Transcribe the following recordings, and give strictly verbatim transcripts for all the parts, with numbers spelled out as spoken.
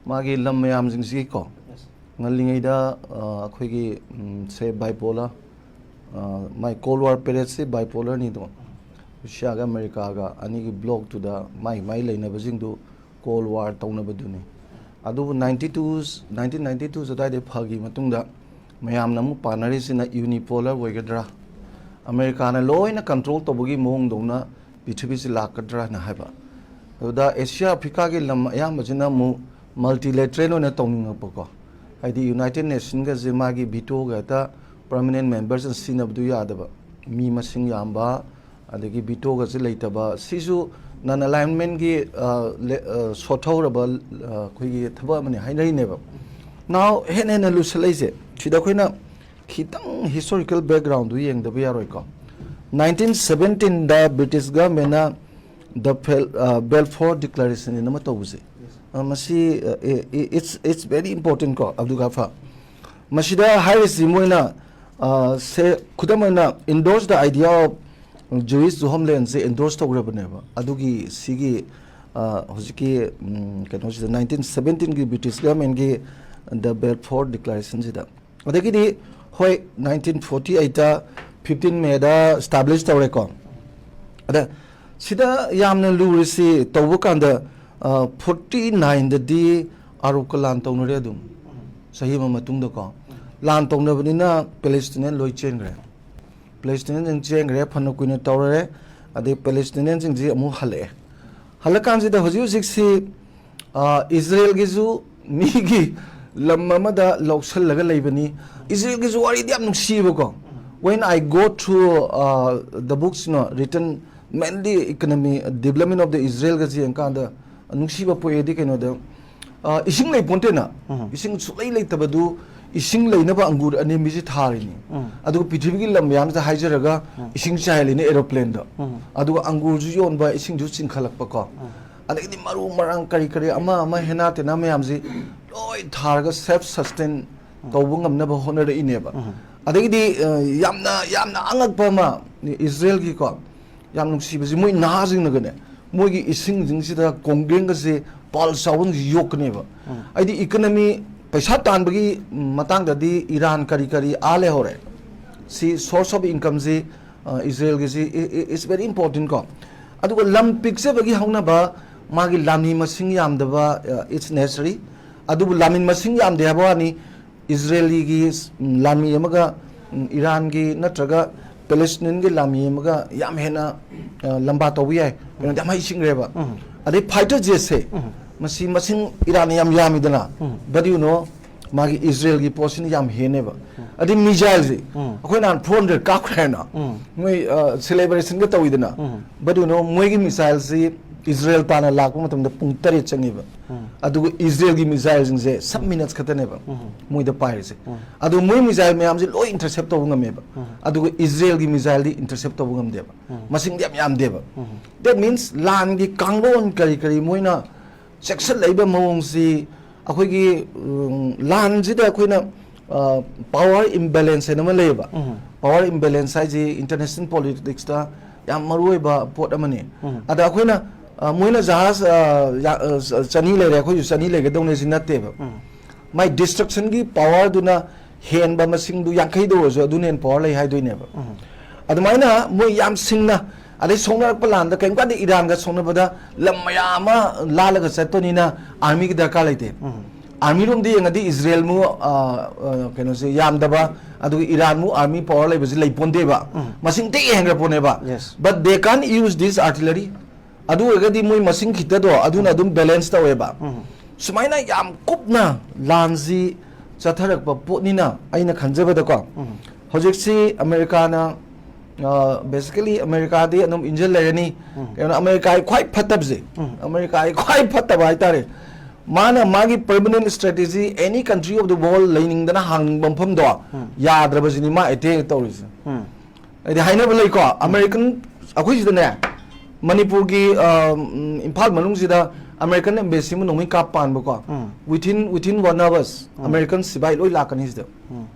ꯃꯥꯒꯤ ꯂꯝ ꯃꯌꯥꯝꯁꯤꯡꯁꯤꯒꯤꯀꯣ, ꯉꯜꯂꯤꯉꯩꯗ ꯑ, ꯑꯩꯈꯣꯏꯒꯤ ꯎꯝ, ꯁꯦ ꯕꯥꯏꯄꯣꯂꯔ, ꯃꯥꯏ ꯀꯣꯜ ꯋꯥꯔ ꯄꯦꯔꯦꯠꯁꯤ ꯕꯥꯏꯄꯣꯂꯔꯅꯤꯗꯣ꯫ ꯔꯨꯁꯤꯌꯥꯒ ꯑꯃꯦꯔꯤꯀꯥꯒ ꯑꯅꯤꯒꯤ ꯕ꯭ꯂꯣꯛꯇꯨꯗ ꯃꯥꯏ ꯃꯥꯏ ꯂꯩꯅꯕꯁꯤꯡꯗꯨ ꯀꯣꯜ ꯋꯥꯔ ꯇꯧꯅꯕꯗꯨꯅꯤ꯫ ꯑꯗꯨꯕꯨ ninety two, ninety ninety two ꯑꯗꯨꯋꯥꯏꯗ ꯐꯈꯤ ꯃꯇꯨꯡꯗ ꯃꯌꯥꯝꯅ ꯑꯃꯨꯛ ꯄꯥꯅꯔꯤꯁꯤꯅ ꯌꯨꯅꯤꯄꯣꯂꯔ ꯑꯣꯏꯒꯗ꯭ꯔꯥ, ꯑꯃꯦꯔꯤꯀꯥꯅ ꯂꯣꯏꯅ ꯀꯟꯇ꯭ꯔꯣꯜ ꯇꯧꯕꯒꯤ ꯃꯑꯣꯡꯗꯧꯅ ꯄ꯭ꯔꯤꯊꯤꯕꯤꯁꯤ ꯂꯥꯛꯀꯗ꯭ꯔꯥ ꯍꯥꯏꯅ ꯍꯥꯏꯕ꯫ ꯑꯗꯨꯗ ꯑꯦꯁꯤꯌꯥ ꯑꯐ꯭ꯔꯤꯀꯥꯒꯤ ꯂꯝ ꯑꯌꯥꯝꯕꯁꯤꯅ ꯑꯃꯨꯛ ꯃꯜꯇꯤꯂꯦꯇ꯭ꯔꯦꯜ ꯑꯣꯏꯅ ꯇꯧꯅꯤꯡꯉꯛꯄꯀꯣ, ꯍꯥꯏꯗꯤ ꯌꯨꯅꯥꯏꯇꯦꯠ ꯅꯦꯁꯟꯒꯁꯦ ꯃꯥꯒꯤ ꯚꯤꯇꯣꯒ ꯍꯦꯛꯇ ꯄꯔꯃꯅꯦꯟ ꯃꯦꯝꯕꯔꯁꯤꯅ ꯁꯤꯖꯤꯟꯅꯕꯗꯨ ꯌꯥꯗꯕ, ꯃꯤ ꯃꯁꯤꯡ ꯌꯥꯝꯕ, ꯑꯗꯒꯤ ꯚꯤꯇꯣꯒꯁꯦ ꯂꯩꯇꯕ, ꯁꯤꯁꯨ ꯅꯟ ꯑꯂꯥꯏꯟꯃꯦꯟꯒꯤ ꯁꯣꯠꯊꯍꯧꯔꯕ ꯑꯩꯈꯣꯏꯒꯤ ꯊꯕꯛ ꯑꯃꯅꯤ ꯍꯥꯏꯅꯔꯤꯅꯦꯕ꯫ ꯅꯥꯎ ꯍꯦꯟꯅ ꯍꯦꯟꯅ ꯂꯨꯁꯜꯂꯛꯏꯁꯦ ꯁꯤꯗ ꯑꯩꯈꯣꯏꯅ ꯈꯤꯇꯪ ꯍꯤꯁꯇꯣꯔꯤꯀꯦꯜ ꯕꯦꯛꯒ꯭ꯔꯥꯎꯟꯗꯨ ꯌꯦꯡꯗꯕ ꯌꯥꯔꯣꯏꯀꯣ꯫ ꯅꯥꯏꯟꯇꯤꯟ ꯁꯕꯦꯟꯇꯤꯟꯗ ꯕ꯭ꯔꯤꯇꯤꯁ ꯒꯚꯔꯟꯃꯦꯟꯅ ꯗ ꯕꯦꯜꯐꯣꯔ ꯗꯤꯀ꯭ꯂꯥꯔꯦꯁꯟ ꯑꯃ ꯇꯧꯕꯁꯦ, ꯑ, ꯃꯁꯤ it's it's very important ꯀꯣ, ꯑꯕꯗꯨꯜ ꯒꯐꯥꯔ꯫ ꯃꯁꯤꯗ ꯍꯥꯏꯔꯤꯁꯤ ꯃꯣꯏꯅ ꯑ, ꯁꯦ ꯈꯨꯗꯝ ꯑꯣꯏꯅ endorse the idea of Jewish homeland say endorse ꯇꯧꯈ꯭ꯔꯕꯅꯦꯕ꯫ ꯑꯗꯨꯒꯤ ꯁꯤꯒꯤ ꯑ, ꯍꯧꯖꯤꯛꯀꯤ ꯎꯝ, ꯀꯩꯅꯣꯁꯤꯗ ꯅꯥꯏꯟꯇꯤꯟ ꯁꯕꯦꯟꯇꯤꯟꯒꯤ ꯕ꯭ꯔꯤꯇꯤꯁ ꯒꯚꯔꯟꯃꯦꯟꯒꯤ ꯗ ꯕꯦꯜꯐꯣꯔ ꯗꯤꯀ꯭ꯂꯥꯔꯦꯁꯟꯁꯤꯗ꯫ ꯑꯗꯒꯤꯗꯤ ꯍꯣꯏ, ꯅꯥꯏꯟꯇꯤꯟ ꯐꯣꯔꯇꯤ ꯑꯩꯠꯇ ꯐꯤꯐꯇꯤꯟ ꯃꯦꯗ ꯏꯁꯇꯥꯕ꯭ꯂꯤꯁ ꯇꯧꯔꯦꯀꯣ꯫ ꯑꯗ ꯁꯤꯗ ꯌꯥꯝꯅ ꯂꯨꯔꯤꯁꯤ ꯇꯧꯕ ꯀꯥꯟꯗ ꯐꯣꯔꯇꯤ ꯅꯥꯏꯟꯗꯗꯤ ꯑꯥꯔꯣꯞꯀ ꯂꯥꯟ ꯇꯧꯅꯔꯦ ꯑꯗꯨꯝ, ꯆꯍꯤ ꯑꯃ ꯃꯇꯨꯡꯗꯀꯣ꯫ ꯂꯥꯟ ꯇꯧꯅꯕꯅꯤꯅ ꯄꯦꯂꯦꯁꯇꯤꯅꯤꯌꯟ ꯂꯣꯏ ꯆꯦꯟꯈ꯭ꯔꯦ꯫ ꯄꯦꯂꯦꯁꯇꯤꯅꯤꯌꯟꯁꯤꯡ ꯆꯦꯟꯈ꯭ꯔꯦ, ꯐꯅ ꯀꯨꯏꯅ ꯇꯧꯔꯦ꯫ ꯑꯗꯩ ꯄꯦꯂꯦꯁꯇꯤꯅꯤꯌꯟꯁꯤꯡꯁꯤ ꯑꯃꯨꯛ ꯍꯜꯂꯛꯑꯦ꯫ ꯍꯜꯂꯛꯀꯥꯟꯁꯤꯗ ꯍꯧꯖꯤꯛ ꯍꯧꯖꯤꯛꯁꯤ ꯑ, ꯏꯖꯔꯦꯜꯒꯤꯁꯨ ꯃꯤꯒꯤ ꯂꯝ ꯑꯃꯗ ꯂꯧꯁꯜꯂꯒ ꯂꯩꯕꯅꯤ꯫ ꯏꯖꯔꯦꯜꯒꯤꯁꯨ ꯋꯥꯔꯤꯗꯤ ꯌꯥꯝ ꯅꯨꯡꯁꯤꯕꯀꯣ꯫ When I go through uh, the books, you know, written mainly economy, development of the Israel ꯒꯁꯦ ꯌꯦꯡꯀꯥꯟꯗ ꯅꯨꯡꯁꯤꯕ ꯄꯣꯛꯑꯦꯗꯤ ꯀꯩꯅꯣꯗ, ꯑ, ꯏꯁꯤꯡ ꯂꯩ ꯄꯣꯟꯇꯦꯅ꯫ ꯎꯝ꯫ ꯏꯁꯤꯡ ꯁꯨꯛꯂꯩ ꯂꯩꯇꯕꯗꯨ ꯏꯁꯤꯡ ꯂꯩꯅꯕ ꯑꯪꯒꯨꯔ ꯑꯅꯦꯝꯕꯤꯁꯤ ꯊꯥꯔꯤꯅꯤ꯫ ꯎꯝ꯫ ꯑꯗꯨꯒ ꯄ꯭ꯔꯤꯊꯤꯕꯤꯒꯤ ꯂꯝ ꯃꯌꯥꯝꯁꯤꯗ ꯍꯥꯏꯖꯔꯒ ꯎꯝ꯫ ꯏꯁꯤꯡ ꯆꯥꯏꯍꯜꯂꯤꯅꯤ ꯑꯦꯔꯣꯄ꯭ꯂꯦꯟꯗ꯫ ꯎꯝ꯫ ꯑꯗꯨꯒ ꯑꯪꯒꯨꯔꯁꯨ ꯌꯣꯟꯕ, ꯏꯁꯤꯡꯁꯨ ꯆꯤꯡꯈꯠꯂꯛꯄꯀꯣ꯫ ꯎꯝ꯫ ꯑꯗꯒꯤꯗꯤ ꯃꯔꯨ ꯃꯔꯥꯡ ꯀꯔꯤ ꯀꯔꯤ ꯑꯃ ꯑꯃ ꯍꯦꯅꯥ ꯇꯦꯅꯥ ꯃꯌꯥꯝꯁꯤ ꯂꯣꯏ ꯊꯥꯔꯒ ꯁꯦꯜꯐ ꯁꯁꯇꯦꯟ ꯎꯝ꯫ ꯇꯧꯕ ꯉꯝꯅꯕ ꯍꯣꯠꯅꯔꯛꯏꯅꯦꯕ꯫ ꯎꯝ꯫ ꯑꯗꯒꯤꯗꯤ ꯑ, ꯌꯥꯝꯅ ꯌꯥꯝꯅ ꯑꯉꯛꯄ ꯑꯃ, ꯏꯖꯔꯦꯜꯒꯤꯀꯣ, ꯌꯥꯝ ꯅꯨꯡꯁꯤꯕꯁꯤ ꯃꯣꯏ ꯅꯍꯥꯁꯤꯡꯅꯒꯅꯦ, ꯃꯣꯏꯒꯤ ꯏꯁꯤꯡꯁꯤꯡꯁꯤꯗ ꯀꯣꯡꯒ꯭ꯔꯦꯡꯒꯁꯦ ꯄꯥꯜ ꯆꯥꯎꯕ ꯑꯃꯁꯨ ꯌꯣꯛꯀꯅꯦꯕ꯫ ꯎꯝ꯫ ꯑꯩꯗꯤ ꯏꯀꯅꯃꯤ, ꯄꯩꯁꯥ ꯇꯥꯟꯕꯒꯤ ꯃꯇꯥꯡꯗꯗꯤ ꯏꯔꯥꯟ ꯀꯔꯤ ꯀꯔꯤ ꯑꯥ ꯂꯩꯍꯧꯔꯦ꯫ ꯁꯤ source of incomeꯁꯤ, ꯑ, ꯏꯖꯔꯦꯜꯒꯤꯁꯤ i-, i-, is very important ꯀꯣ꯫ ꯑꯗꯨꯒ ꯂꯝ ꯄꯤꯛꯆꯕꯒꯤ ꯍꯧꯅꯕ, ꯃꯥꯒꯤ ꯂꯥꯟꯃꯤ ꯃꯁꯤꯡ ꯌꯥꯝꯗꯕ, ꯑ, it's necessary꯫ ꯑꯗꯨꯕꯨ ꯂꯥꯟꯃꯤ ꯃꯁꯤꯡ ꯌꯥꯝꯗꯦ ꯍꯥꯏꯕ ꯋꯥꯅꯤ, ꯏꯖꯔꯦꯂꯤꯒꯤ, ꯎꯝ, ꯂꯥꯟꯃꯤ ꯑꯃꯒ, ꯎꯝ, ꯏꯔꯥꯟꯒꯤ ꯅꯠꯇ꯭ꯔꯒ ꯄꯦꯂꯦꯁꯇꯤꯅꯤꯌꯟꯒꯤ ꯂꯥꯟꯃꯤ ꯑꯃꯒ ꯌꯥꯝ ꯍꯦꯟꯅ, ꯑ, ꯂꯝꯕꯥ ꯇꯧꯕ ꯌꯥꯏ꯫ ꯀꯩꯅꯣꯗꯤ ꯌꯥꯝ ꯍꯩꯁꯤꯡꯈ꯭ꯔꯦꯕ꯫ ꯎꯝ꯫ ꯑꯗꯩ fighter jetꯁꯦ, ꯎꯝ꯫ ꯃꯁꯤ ꯃꯁꯤꯡ ꯏꯔꯥꯟꯅ ꯌꯥꯝ ꯌꯥꯝꯃꯤꯗꯅ, ꯎꯝ꯫ But you know, ꯃꯥꯒꯤ ꯏꯖꯔꯦꯜꯒꯤ ꯄꯣꯠꯁꯤꯅ ꯌꯥꯝ ꯍꯦꯟꯅꯦꯕ꯫ ꯎꯝ꯫ ꯑꯗꯩ missileꯁꯦ, ꯎꯝ꯫ ꯑꯩꯈꯣꯏ ꯅꯍꯥꯟ four hundred ꯀꯥꯞꯈ꯭ꯔꯦꯅ, ꯎꯝ꯫ ꯃꯣꯏ, ꯑ, celebrationꯒ ꯇꯧꯋꯤꯗꯅ, ꯎꯝ꯫ But you know, ꯃꯣꯏꯒꯤ missileꯁꯤ ꯏꯖꯔꯦꯜ ꯇꯥꯟꯅ ꯂꯥꯛꯄ ꯃꯇꯝꯗ ꯄꯨꯡ ꯇꯔꯦꯠ ꯆꯪꯉꯦꯕ꯫ ꯎꯝ꯫ ꯑꯗꯨꯒ ꯏꯖꯔꯦꯜꯒꯤ missileꯁꯤꯡꯁꯦ some minutes ꯈꯛꯇꯅꯦꯕ ꯎꯝ꯫ ꯃꯣꯏꯗ ꯄꯥꯏꯔꯤꯁꯦ꯫ ꯎꯝ꯫ ꯑꯗꯨ ꯃꯣꯏ missile ꯃꯌꯥꯝꯁꯦ ꯂꯣꯏ intercept ꯇꯧꯕ ꯉꯝꯃꯦꯕ꯫ ꯎꯝ꯫ ꯑꯗꯨꯒ ꯏꯖꯔꯦꯜꯒꯤ missileꯗꯤ intercept ꯇꯧꯕ ꯉꯝꯗꯦꯕ꯫ ꯎꯝ꯫ ꯃꯁꯤꯡꯗꯤ ꯌꯥꯝ ꯌꯥꯝꯗꯦꯕ꯫ ꯎꯝ꯫ That means ꯂꯥꯟꯒꯤ ꯀꯥꯡꯂꯣꯟ ꯀꯔꯤ ꯀꯔꯤ ꯃꯣꯏꯅ ꯆꯦꯛꯁꯤꯜꯂꯛꯏꯕ ꯃꯑꯣꯡꯁꯤ ꯑꯩꯈꯣꯏꯒꯤ, ꯎꯝ, ꯂꯥꯟꯁꯤꯗ ꯑꯩꯈꯣꯏꯅ, ꯑ, power imbalance ꯍꯥꯏꯅ ꯑꯃ ꯂꯩꯌꯦꯕ꯫ ꯎꯝ꯫ Power imbalance ꯍꯥꯏꯁꯤ international politicsꯇ ꯌꯥꯝ ꯃꯔꯨꯑꯣꯏꯕ ꯄꯣꯠ ꯑꯃꯅꯤ꯫ ꯎꯝ꯫ ꯑꯗ ꯑꯩꯈꯣꯏꯅ, ꯑ, ꯃꯣꯏꯅ ꯖꯍꯥꯖ, ꯑ, ꯌꯥ-, ꯑ, ꯆꯅꯤ ꯂꯩꯔꯦ, ꯑꯩꯈꯣꯏꯁꯨ ꯆꯅꯤ ꯂꯩꯒꯗꯧꯅꯦ ꯁꯤ ꯅꯠꯇꯦꯕ꯫ ꯎꯝ꯫ ꯃꯥꯏ destructionꯒꯤ powerꯗꯨꯅ ꯍꯦꯟꯕ ꯃꯁꯤꯡꯗꯨ ꯌꯥꯡꯈꯩꯗ ꯑꯣꯏꯔꯁꯨ ꯑꯗꯨꯅ ꯍꯦꯟꯅ power ꯂꯩ ꯍꯥꯏꯗꯣꯏꯅꯦꯕ꯫ ꯎꯝ꯫ ꯑꯗꯨꯃꯥꯏꯅ ꯃꯣꯏ ꯌꯥꯝ ꯁꯤꯡꯅ, ꯑꯗꯩ ꯁꯣꯛꯅꯔꯛꯄ ꯂꯥꯟꯗ ꯀꯔꯤꯝ ꯀꯥꯟꯗ ꯏꯔꯥꯟꯒ ꯁꯣꯛꯅꯕꯗ ꯂꯝ ꯃꯌꯥꯝ ꯑꯃ ꯂꯥꯜꯂꯒ ꯆꯠꯇꯣꯏꯅꯤꯅ armyꯒꯤ ꯗꯔꯀꯥꯔ ꯂꯩꯇꯦ꯫ ꯎꯝ꯫ Armyꯔꯣꯝꯗ ꯌꯦꯡꯉꯗꯤ ꯏꯖꯔꯦꯜꯃꯨ, ꯑ, ꯑ, ꯀꯩꯅꯣꯁꯦ ꯌꯥꯝꯗꯕ, ꯑꯗꯨꯒ ꯏꯔꯥꯟꯃꯨ army power ꯂꯩꯕꯁꯦ ꯂꯩꯄꯣꯟꯗꯦꯕ꯫ ꯎꯝ꯫ ꯃꯁꯤꯡ ꯊꯤ ꯍꯦꯟꯈ꯭ꯔ ꯄꯣꯠꯅꯦꯕ꯫ Yes꯫ But they can't use this artillery꯫ ꯑꯗꯨ ꯑꯣꯏꯔꯒꯗꯤ ꯃꯣꯏ ꯃꯁꯤꯡ ꯈꯤꯇꯗꯣ ꯑꯗꯨꯅ ꯑꯗꯨꯝ balance ꯇꯧꯋꯦꯕ꯫ ꯎꯝ꯫ ꯁꯨꯃꯥꯏꯅ ꯌꯥꯝ ꯀꯨꯞꯅ ꯂꯥꯟꯁꯤ ꯆꯠꯊꯔꯛꯄ ꯄꯣꯠꯅꯤꯅ ꯑꯩꯅ ꯈꯟꯖꯕꯗꯀꯣ, ꯎꯝ꯫ ꯍꯧꯖꯤꯛꯁꯤ ꯑꯃꯦꯔꯤꯀꯥꯅ, ꯑ, basically ꯑꯃꯦꯔꯤꯀꯥꯗꯤ ꯑꯗꯨꯝ ꯏꯟꯖꯜ ꯂꯩꯔꯅꯤ꯫ ꯎꯝ꯫ ꯀꯩꯅꯣ, ꯑꯃꯦꯔꯤꯀꯥꯒꯤ ꯈ꯭ꯋꯥꯏ ꯐꯠꯇꯕꯁꯦ, ꯎꯝ꯫ ꯑꯃꯦꯔꯤꯀꯥꯒꯤ ꯈ꯭ꯋꯥꯏ ꯐꯠꯇꯕ ꯍꯥꯏꯇꯥꯔꯦ, ꯃꯥꯅ ꯃꯥꯒꯤ permanent strategy, any country of the world ꯂꯩꯅꯤꯡꯗꯅ ꯍꯥꯡꯅꯤꯡꯕ ꯃꯐꯝꯗꯣ ꯎꯝ꯫ ꯌꯥꯗ꯭ꯔꯕꯁꯤꯅꯤ ꯃꯥ attack ꯇꯧꯔꯤꯁꯦ꯫ ꯎꯝ꯫ ꯍꯥꯏꯗꯤ ꯍꯥꯏꯅꯕ ꯂꯩꯀꯣ, American, ꯑꯩꯈꯣꯏ ꯁꯤꯗꯅꯦ, ꯃꯅꯤꯄꯨꯔꯒꯤ, ꯑ, ꯎꯝ, ꯏꯝꯐꯥꯜ ꯃꯅꯨꯡꯁꯤꯗ American embassy ꯑꯃ ꯅꯣꯡꯃꯩ ꯀꯥꯞ ꯄꯥꯟꯕꯀꯣ, ꯎꯝ꯫ Within, within one hours, ꯎꯝ꯫ American ꯁꯤꯕꯥꯏ ꯂꯣꯏ ꯂꯥꯛꯀꯅꯤ ꯁꯤꯗ꯫ ꯎꯝ꯫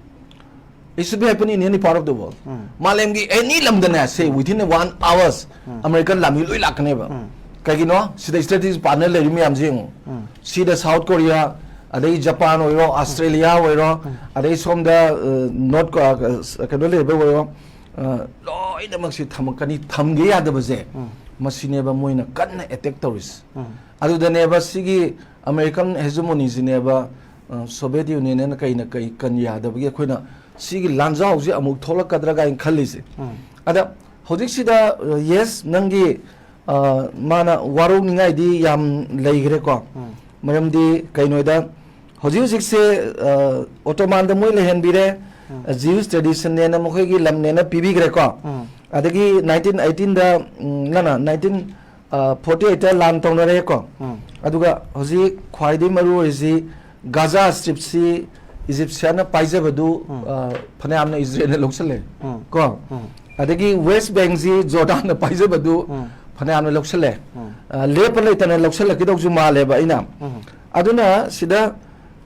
It should be happen in any part of the world. ꯎꯝ꯫ ꯃꯥꯂꯦꯝꯒꯤ any ꯂꯝꯗꯅꯦ, say, um. Within a one hours, um. American ꯂꯥꯟꯃꯤ ꯂꯣꯏ ꯂꯥꯛꯀꯅꯦꯕ꯫ ꯎꯝ꯫ ꯀꯩꯒꯤꯅꯣ? ꯁꯤꯗ strategic partner ꯂꯩꯔꯤ ꯃꯌꯥꯝꯁꯦ ꯌꯦꯡꯉꯨ꯫ ꯎꯝ꯫ ꯁꯤꯗ South Korea, ꯑꯗꯩ Japan ꯑꯣꯏꯔꯣ, Australia ꯑꯣꯏꯔꯣ, ꯎꯝ꯫ ꯑꯗꯩ ꯁꯣꯝꯗ, ꯑ, North Ko-, ꯑ, ꯀꯩꯅꯣ ꯂꯩꯕ ꯑꯣꯏꯔꯣ, ꯑ, ꯂꯣꯏꯅꯃꯛꯁꯤ ꯊꯝꯃꯛꯀꯅꯤ꯫ ꯊꯝꯒꯦ ꯌꯥꯗꯕꯁꯦ, ꯎꯝ꯫ ꯃꯁꯤꯅꯦꯕ ꯃꯣꯏꯅ ꯀꯟꯅ attack ꯇꯧꯔꯤꯁꯦ꯫ ꯎꯝ꯫ ꯑꯗꯨꯗꯅꯦꯕ ꯁꯤꯒꯤ American hegemonyꯁꯤꯅꯦꯕ, ꯑ, Soviet Union ꯀꯩꯅ ꯀꯩ ꯀꯟ ꯌꯥꯗꯕꯒꯤ ꯑꯩꯈꯣꯏꯅ ꯁꯤꯒꯤ ꯂꯥꯟꯖꯥꯎꯁꯦ ꯑꯃꯨꯛ ꯊꯣꯛꯂꯛꯀꯗ꯭ꯔꯥ ꯀꯥꯏꯅ ꯈꯜꯂꯤꯁꯦ꯫ ꯎꯝ꯫ ꯑꯗ ꯍꯧꯖꯤꯛꯁꯤꯗ, ꯑ, yes, ꯅꯪꯒꯤ, ꯑ, ꯃꯥꯅ ꯋꯥꯔꯧꯅꯤꯡꯉꯥꯏꯗꯤ ꯌꯥꯝ ꯂꯩꯈ꯭ꯔꯦꯀꯣ꯫ ꯎꯝ꯫ ꯃꯔꯝꯗꯤ ꯀꯩꯅꯣꯗ ꯍꯧꯖꯤꯛ ꯍꯧꯖꯤꯛꯁꯦ, ꯑ, Ottomanꯗ ꯃꯣꯏ ꯂꯩꯍꯟꯕꯤꯔꯦ, ꯎꯝ꯫ ꯑ, Jewish traditionꯅꯦꯅ ꯃꯈꯣꯏꯒꯤ ꯂꯝꯅꯦꯅ ꯄꯤꯕꯤꯈ꯭ꯔꯦꯀꯣ꯫ ꯎꯝ꯫ ꯑꯗꯒꯤ nineteen eighteenꯗ, ꯎꯝ, ꯅꯅ nineteen, ꯑ, forty eightꯇ ꯂꯥꯟ ꯇꯧꯅꯔꯦꯀꯣ꯫ ꯎꯝ꯫ ꯑꯗꯨꯒ ꯍꯧꯖꯤꯛ ꯈ꯭ꯋꯥꯏꯗꯒꯤ ꯃꯔꯨ ꯑꯣꯏꯔꯤꯁꯤ Gaza Stripꯁꯤ Egyptianꯅ ꯄꯥꯏꯖꯕꯗꯨ, ꯎꯝ꯫ ꯑ, ꯐꯅꯌꯥꯝꯅ Israelꯅ ꯂꯧꯁꯜꯂꯦ꯫ ꯎꯝ꯫ ꯀꯣ? ꯎꯝ꯫ ꯑꯗꯒꯤ West Bankꯁꯤ Jordanꯅ ꯄꯥꯏꯖꯕꯗꯨ ꯎꯝ꯫ ꯐꯅꯌꯥꯝꯅ ꯂꯧꯁꯜꯂꯦ꯫ ꯎꯝ꯫ ꯑ, ꯂꯦꯞꯄ ꯂꯩꯇꯅ ꯂꯧꯁꯜꯂꯛꯀꯗꯧꯁꯨ ꯃꯥꯜꯂꯦꯕ ꯑꯩꯅ꯫ ꯎꯝ꯫ ꯑꯗꯨꯅ ꯁꯤꯗ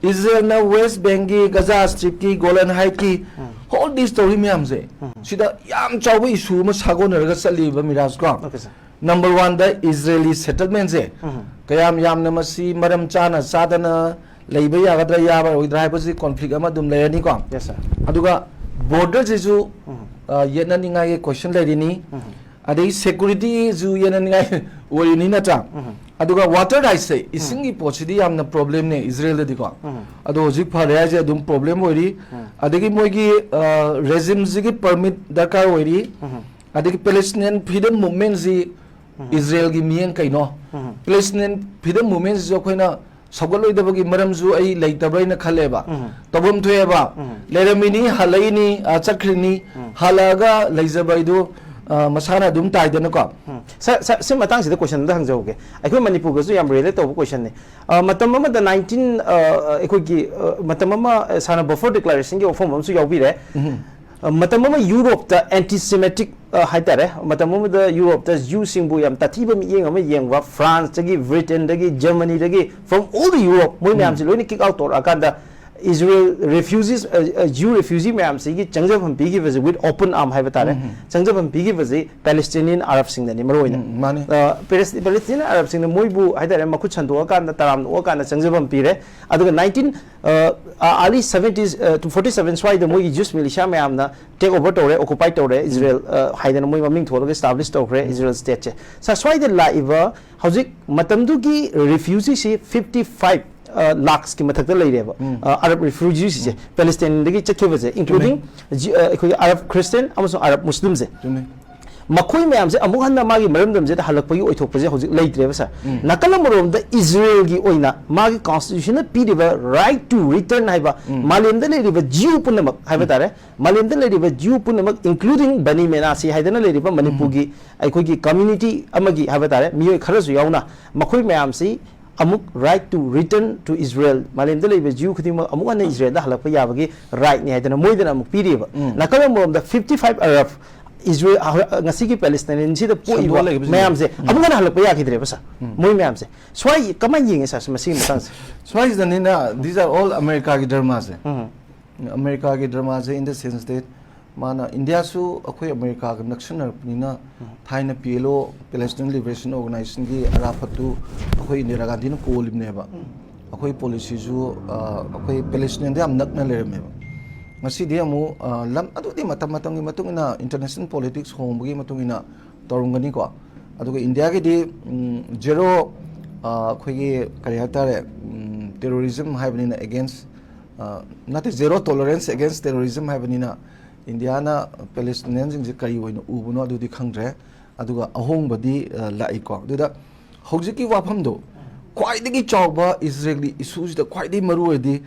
Israelꯅ West Bankꯀꯤ, Gaza Stripꯀꯤ, Golan Heightꯀꯤ um. whole this story ꯃꯌꯥꯝꯁꯦ, ꯎꯝ꯫ ꯁꯤꯗ ꯌꯥꯝ ꯆꯥꯎꯕ issue ꯑꯃ ꯁꯥꯒꯣꯟꯅꯔꯒ ꯆꯠꯂꯤꯕ, ꯃꯤꯔꯥꯖ, ꯀꯣ? Okay, sir꯫ Number oneꯗ Israeli settlementꯁꯦ ꯎꯝ꯫ ꯀꯌꯥꯝ ꯌꯥꯝꯅ ꯃꯁꯤ ꯃꯔꯝ ꯆꯥꯅ ꯆꯥꯗꯅ ꯂꯩꯕ ꯌꯥꯒꯗ꯭ꯔꯥ ꯌꯥꯔꯣꯏꯗ꯭ꯔꯥ ꯍꯥꯏꯕꯁꯤ conflict ꯑꯃ ꯑꯗꯨꯝ ꯂꯩꯔꯅꯤꯀꯣ꯫ Yes, sir꯫ ꯑꯗꯨꯒ borderꯁꯤꯁꯨ, ꯎꯝ꯫ ꯑ, ꯌꯦꯠꯅꯅꯤꯡꯉꯥꯏꯒꯤ question ꯂꯩꯔꯤꯅꯤ꯫ ꯎꯝ꯫ ꯑꯗꯩ securityꯁꯨ ꯌꯦꯠꯅꯅꯤꯡꯉꯥꯏ ꯑꯣꯏꯔꯤꯅꯤ, ꯅꯠꯇ꯭ꯔꯥ? ꯎꯝ꯫ ꯑꯗꯨꯒ water rightꯁꯦ, ꯎꯝ꯫ ꯏꯁꯤꯡꯒꯤ ꯄꯣꯠꯁꯤꯗꯤ ꯌꯥꯝꯅ problemꯅꯦ Israelꯗꯗꯤꯀꯣ꯫ ꯎꯝ꯫ ꯑꯗꯣ ꯍꯧꯖꯤꯛ ꯐꯔꯦ ꯍꯥꯏꯁꯦ ꯑꯗꯨꯝ problem ꯑꯣꯏꯔꯤ꯫ ꯎꯝ꯫ ꯑꯗꯒꯤ ꯃꯣꯏꯒꯤ, ꯑ, regimeꯁꯤꯒꯤ permit ꯗꯔꯀꯥꯔ ꯑꯣꯏꯔꯤ꯫ ꯎꯝ꯫ ꯑꯗꯒꯤ Palestinian freedom movementꯁꯤ ꯎꯝ꯫ Israelꯒꯤ ꯃꯤꯠꯌꯦꯡ ꯀꯩꯅꯣ? ꯎꯝ꯫ Palestinian freedom movementꯁꯤꯁꯨ ꯑꯩꯈꯣꯏꯅ ꯁꯧꯒꯠꯂꯣꯏꯗꯕꯒꯤ ꯃꯔꯝꯁꯨ ꯑꯩ ꯂꯩꯇꯕ꯭ꯔꯥ ꯍꯥꯏꯅ ꯈꯜꯂꯦꯕ꯫ ꯎꯝ꯫ ꯇꯧꯐꯝ ꯊꯣꯛꯑꯦꯕ꯫ ꯎꯝ꯫ ꯂꯩꯔꯝꯃꯤꯅꯤ, ꯍꯜꯂꯛꯏꯅꯤ, ꯑ, ꯆꯠꯈ꯭ꯔꯤꯅꯤ, ꯎꯝ꯫ ꯍꯜꯂꯛꯑꯒ ꯂꯩꯖꯕ ꯍꯥꯏꯗꯨ, ꯑ, ꯃꯁꯥꯅ ꯑꯗꯨꯝ ꯇꯥꯏꯗꯅꯀꯣ꯫ ꯎꯝ꯫ Sir, sir, ꯁꯤ ꯃꯇꯥꯡꯁꯤꯗ question ꯑꯝꯇ ꯍꯪꯖꯍꯧꯒꯦ꯫ ꯑꯩꯈꯣꯏ ꯃꯅꯤꯄꯨꯔꯒꯁꯨ ꯌꯥꯝ relate ꯇꯧꯕ questionꯅꯤ꯫ ꯑ, ꯃꯇꯝ ꯑꯃꯗ nineteen, ꯑ, ꯑꯩꯈꯣꯏꯒꯤ, ꯑ, ꯃꯇꯝ ꯑꯃ, ꯑ, ꯁꯥꯔꯅ buffer declarationꯒꯤ ꯋꯥꯐꯝ ꯑꯃꯁꯨ ꯌꯥꯎꯕꯤꯔꯦ꯫ ꯎꯝ꯫ ꯑ, ꯃꯇꯝ ꯑꯃ Europeꯇ anti-Semitic, ꯑ, ꯍꯥꯏꯇꯥꯔꯦ, ꯃꯇꯝ ꯑꯃꯗ Europeꯇ Jewꯁꯤꯡꯕꯨ ꯌꯥꯝ ꯇꯥꯊꯤꯕ ꯃꯤꯠꯌꯦꯡ ꯑꯃ ꯌꯦꯡꯕ, Franceꯇꯒꯤ, Britainꯗꯒꯤ, Germanyꯗꯒꯤ, from all the Europe, ꯃꯣꯏ ꯎꯝ꯫ ꯃꯌꯥꯝꯁꯤ ꯂꯣꯏꯅ kick out ꯇꯧꯔꯛꯑꯀꯥꯟꯗ, Israel refugees, Jew refugee ꯃꯌꯥꯝꯁꯤꯒꯤ ꯆꯪꯖꯐꯝ ꯄꯤꯈꯤꯕꯁꯦ with open arm ꯍꯥꯏꯕ ꯇꯥꯔꯦ꯫ ꯆꯪꯖꯐꯝ ꯄꯤꯈꯤꯕꯁꯦ Palestinian Arabꯁꯤꯡꯗꯅꯤ ꯃꯔꯨ ꯑꯣꯏꯅ꯫ ꯎꯝ, ꯃꯥꯅꯤ꯫ Palestinian Arabꯁꯤꯡꯅ ꯃꯣꯏꯕꯨ ꯍꯥꯏꯇꯥꯔꯦ ꯃꯈꯨꯠ ꯁꯟꯗꯣꯛꯑꯀꯥꯟꯗ ꯇꯔꯥꯝꯅ ꯑꯣꯛꯑꯀꯥꯟꯗ ꯆꯪꯖꯐꯝ ꯄꯤꯔꯦ꯫ ꯑꯗꯨꯒ nineteen early seventies to forty seven ꯁ꯭ꯋꯥꯏꯗ ꯃꯣꯏꯒꯤ Jewish militia ꯃꯌꯥꯝꯅ take over ꯇꯧꯔꯦ, occupy ꯇꯧꯔꯦ꯫ Israel ꯍꯥꯏꯗꯅ ꯃꯣꯏ ꯃꯃꯤꯡ ꯊꯣꯜꯂꯒ establish ꯇꯧꯈ꯭ꯔꯦ Israel stateꯁꯦ꯫ ꯁꯥꯔ, ꯁ꯭ꯋꯥꯏꯗ ꯂꯥꯛꯏꯕ ꯍꯧꯖꯤꯛ ꯃꯇꯝꯗꯨꯒꯤ refugeeꯁꯤ fifty five lakhsꯀꯤ ꯃꯊꯛꯇ ꯂꯩꯔꯦꯕ꯫ Arab refugeesꯁꯦ Palestineꯗꯒꯤ ꯆꯠꯈꯤꯕꯁꯦ, including ꯑꯩꯈꯣꯏꯒꯤ Arab Christian ꯑꯃꯁꯨꯡ Arab Muslimꯁꯦ꯫ ꯆꯨꯝꯃꯤ꯫ ꯃꯈꯣꯏ ꯃꯌꯥꯝꯁꯦ ꯑꯃꯨꯛ ꯍꯟꯅ ꯃꯥꯒꯤ ꯃꯔꯝꯗꯝꯁꯤꯗ ꯍꯜꯂꯛꯄꯒꯤ ꯑꯣꯏꯊꯣꯛꯄꯁꯦ ꯍꯧꯖꯤꯛ ꯂꯩꯇ꯭ꯔꯦꯕ ꯁꯥꯔ꯫ ꯅꯥꯀꯜ ꯑꯃꯔꯣꯝꯗ Israelꯒꯤ ꯑꯣꯏꯅ ꯃꯥꯒꯤ constitutionꯅ ꯄꯤꯔꯤꯕ right to return ꯍꯥꯏꯕ, ꯃꯥꯂꯦꯝꯗ ꯂꯩꯔꯤꯕ Jew ꯄꯨꯝꯅꯃꯛ ꯍꯥꯏꯕ ꯇꯥꯔꯦ, ꯃꯥꯂꯦꯝꯗ ꯂꯩꯔꯤꯕ Jew ꯄꯨꯝꯅꯃꯛ including Bani Menashe ꯍꯥꯏꯗꯅ ꯂꯩꯔꯤꯕ ꯃꯅꯤꯄꯨꯔꯒꯤ ꯑꯩꯈꯣꯏꯒꯤ community ꯑꯃꯒꯤ ꯍꯥꯏꯕ ꯇꯥꯔꯦ, ꯃꯤꯑꯣꯏ ꯈꯔꯁꯨ ꯌꯥꯎꯅ, ꯃꯈꯣꯏ ꯃꯌꯥꯝꯁꯤ ꯑꯃꯨꯛ right to return to Israel, ꯃꯥꯂꯦꯝꯗ ꯂꯩꯕ Jew ꯈꯨꯗꯤꯡꯃꯛ ꯑꯃꯨꯛ ꯍꯟꯅ Israelꯗ ꯍꯜꯂꯛꯄ ꯌꯥꯕꯒꯤ rightꯅꯤ ꯍꯥꯏꯗꯅ ꯃꯣꯏꯗꯅ ꯑꯃꯨꯛ ꯄꯤꯔꯤꯑꯕ꯫ ꯅꯥꯀꯜ ꯑꯃꯔꯣꯝꯗ fifty five Arab Israel ꯉꯁꯤꯒꯤ Palestineꯁꯤꯗ ꯄꯣꯛꯏꯕ ꯁꯟꯗꯣꯛꯑ ꯂꯩꯕꯁꯤꯡꯗꯣ꯫ ꯃꯌꯥꯝꯁꯦ ꯑꯃꯨꯛ ꯍꯟꯅ ꯍꯜꯂꯛꯄ ꯌꯥꯈꯤꯗ꯭ꯔꯦꯕ ꯁꯥꯔ꯫ ꯃꯣꯏ ꯃꯌꯥꯝꯁꯦ ꯁ꯭ꯋꯥꯏ ꯀꯃꯥꯏꯅ ꯌꯦꯡꯉꯦ ꯁꯥꯔ ꯃꯁꯤꯒꯤ ꯃꯇꯥꯡꯁꯦ? ꯁ꯭ꯋꯥꯏꯁꯤꯗꯅꯤꯅ, these are all Americaꯒꯤ dramaꯁꯦ꯫ Um. Americaꯒꯤ dramaꯁꯦ in the sense that ꯃꯥꯅ ꯏꯟꯗꯤꯌꯥꯁꯨ ꯑꯩꯈꯣꯏ Americaꯒ ꯅꯛꯁꯟꯅꯔꯛꯄꯅꯤꯅ, ꯊꯥꯏꯅ P L O, Palestine Liberation Organisationꯒꯤ ꯑꯔꯥꯐꯠꯇꯨ ꯑꯩꯈꯣꯏ ꯏꯟꯗꯤꯔꯥ ꯒꯥꯟꯙꯤꯅ ꯀꯣꯜꯂꯤꯕꯅꯦꯕ꯫ ꯑꯩꯈꯣꯏ policyꯁꯨ, ꯑ, ꯑꯩꯈꯣꯏ Palestineꯗ ꯌꯥꯝ ꯅꯛꯅ ꯂꯩꯔꯝꯃꯦꯕ꯫ ꯉꯁꯤꯗꯤ ꯑꯃꯨꯛ, ꯑ, ꯂꯝ ꯑꯗꯨꯗꯤ ꯃꯇꯝ ꯃꯇꯝꯒꯤ ꯃꯇꯨꯡ ꯏꯟꯅ international politics ꯍꯣꯡꯕꯒꯤ ꯃꯇꯨꯡ ꯏꯟꯅ ꯇꯧꯔꯝꯒꯅꯤꯀꯣ꯫ ꯑꯗꯨꯒ ꯏꯟꯗꯤꯌꯥꯒꯤꯗꯤ, ꯎꯝ, zero, ꯑ, ꯑꯩꯈꯣꯏꯒꯤ ꯀꯔꯤ ꯍꯥꯏꯇꯥꯔꯦ, ꯎꯝ, terrorism ꯍꯥꯏꯕꯅꯤꯅ against, ꯑ, ꯅꯠꯇꯦ, zero tolerance against terrorism ꯍꯥꯏꯕꯅꯤꯅ ꯏꯟꯗꯤꯌꯥꯅ Palestinianꯁꯤꯡꯁꯦ ꯀꯔꯤ ꯑꯣꯏꯅ ꯎꯕꯅꯣ ꯑꯗꯨꯗꯤ ꯈꯪꯗ꯭ꯔꯦ꯫ ꯑꯗꯨꯒ ꯑꯍꯣꯡꯕꯗꯤ, ꯑ, ꯂꯥꯛꯏꯀꯣ꯫ ꯑꯗꯨꯗ ꯍꯧꯖꯤꯛꯀꯤ ꯋꯥꯐꯝꯗꯣ ꯈ꯭ꯋꯥꯏꯗꯒꯤ ꯆꯥꯎꯕ Israelꯒꯤ issueꯁꯤꯗ ꯈ꯭ꯋꯥꯏꯗꯒꯤ ꯃꯔꯨ ꯑꯣꯏꯔꯗꯤ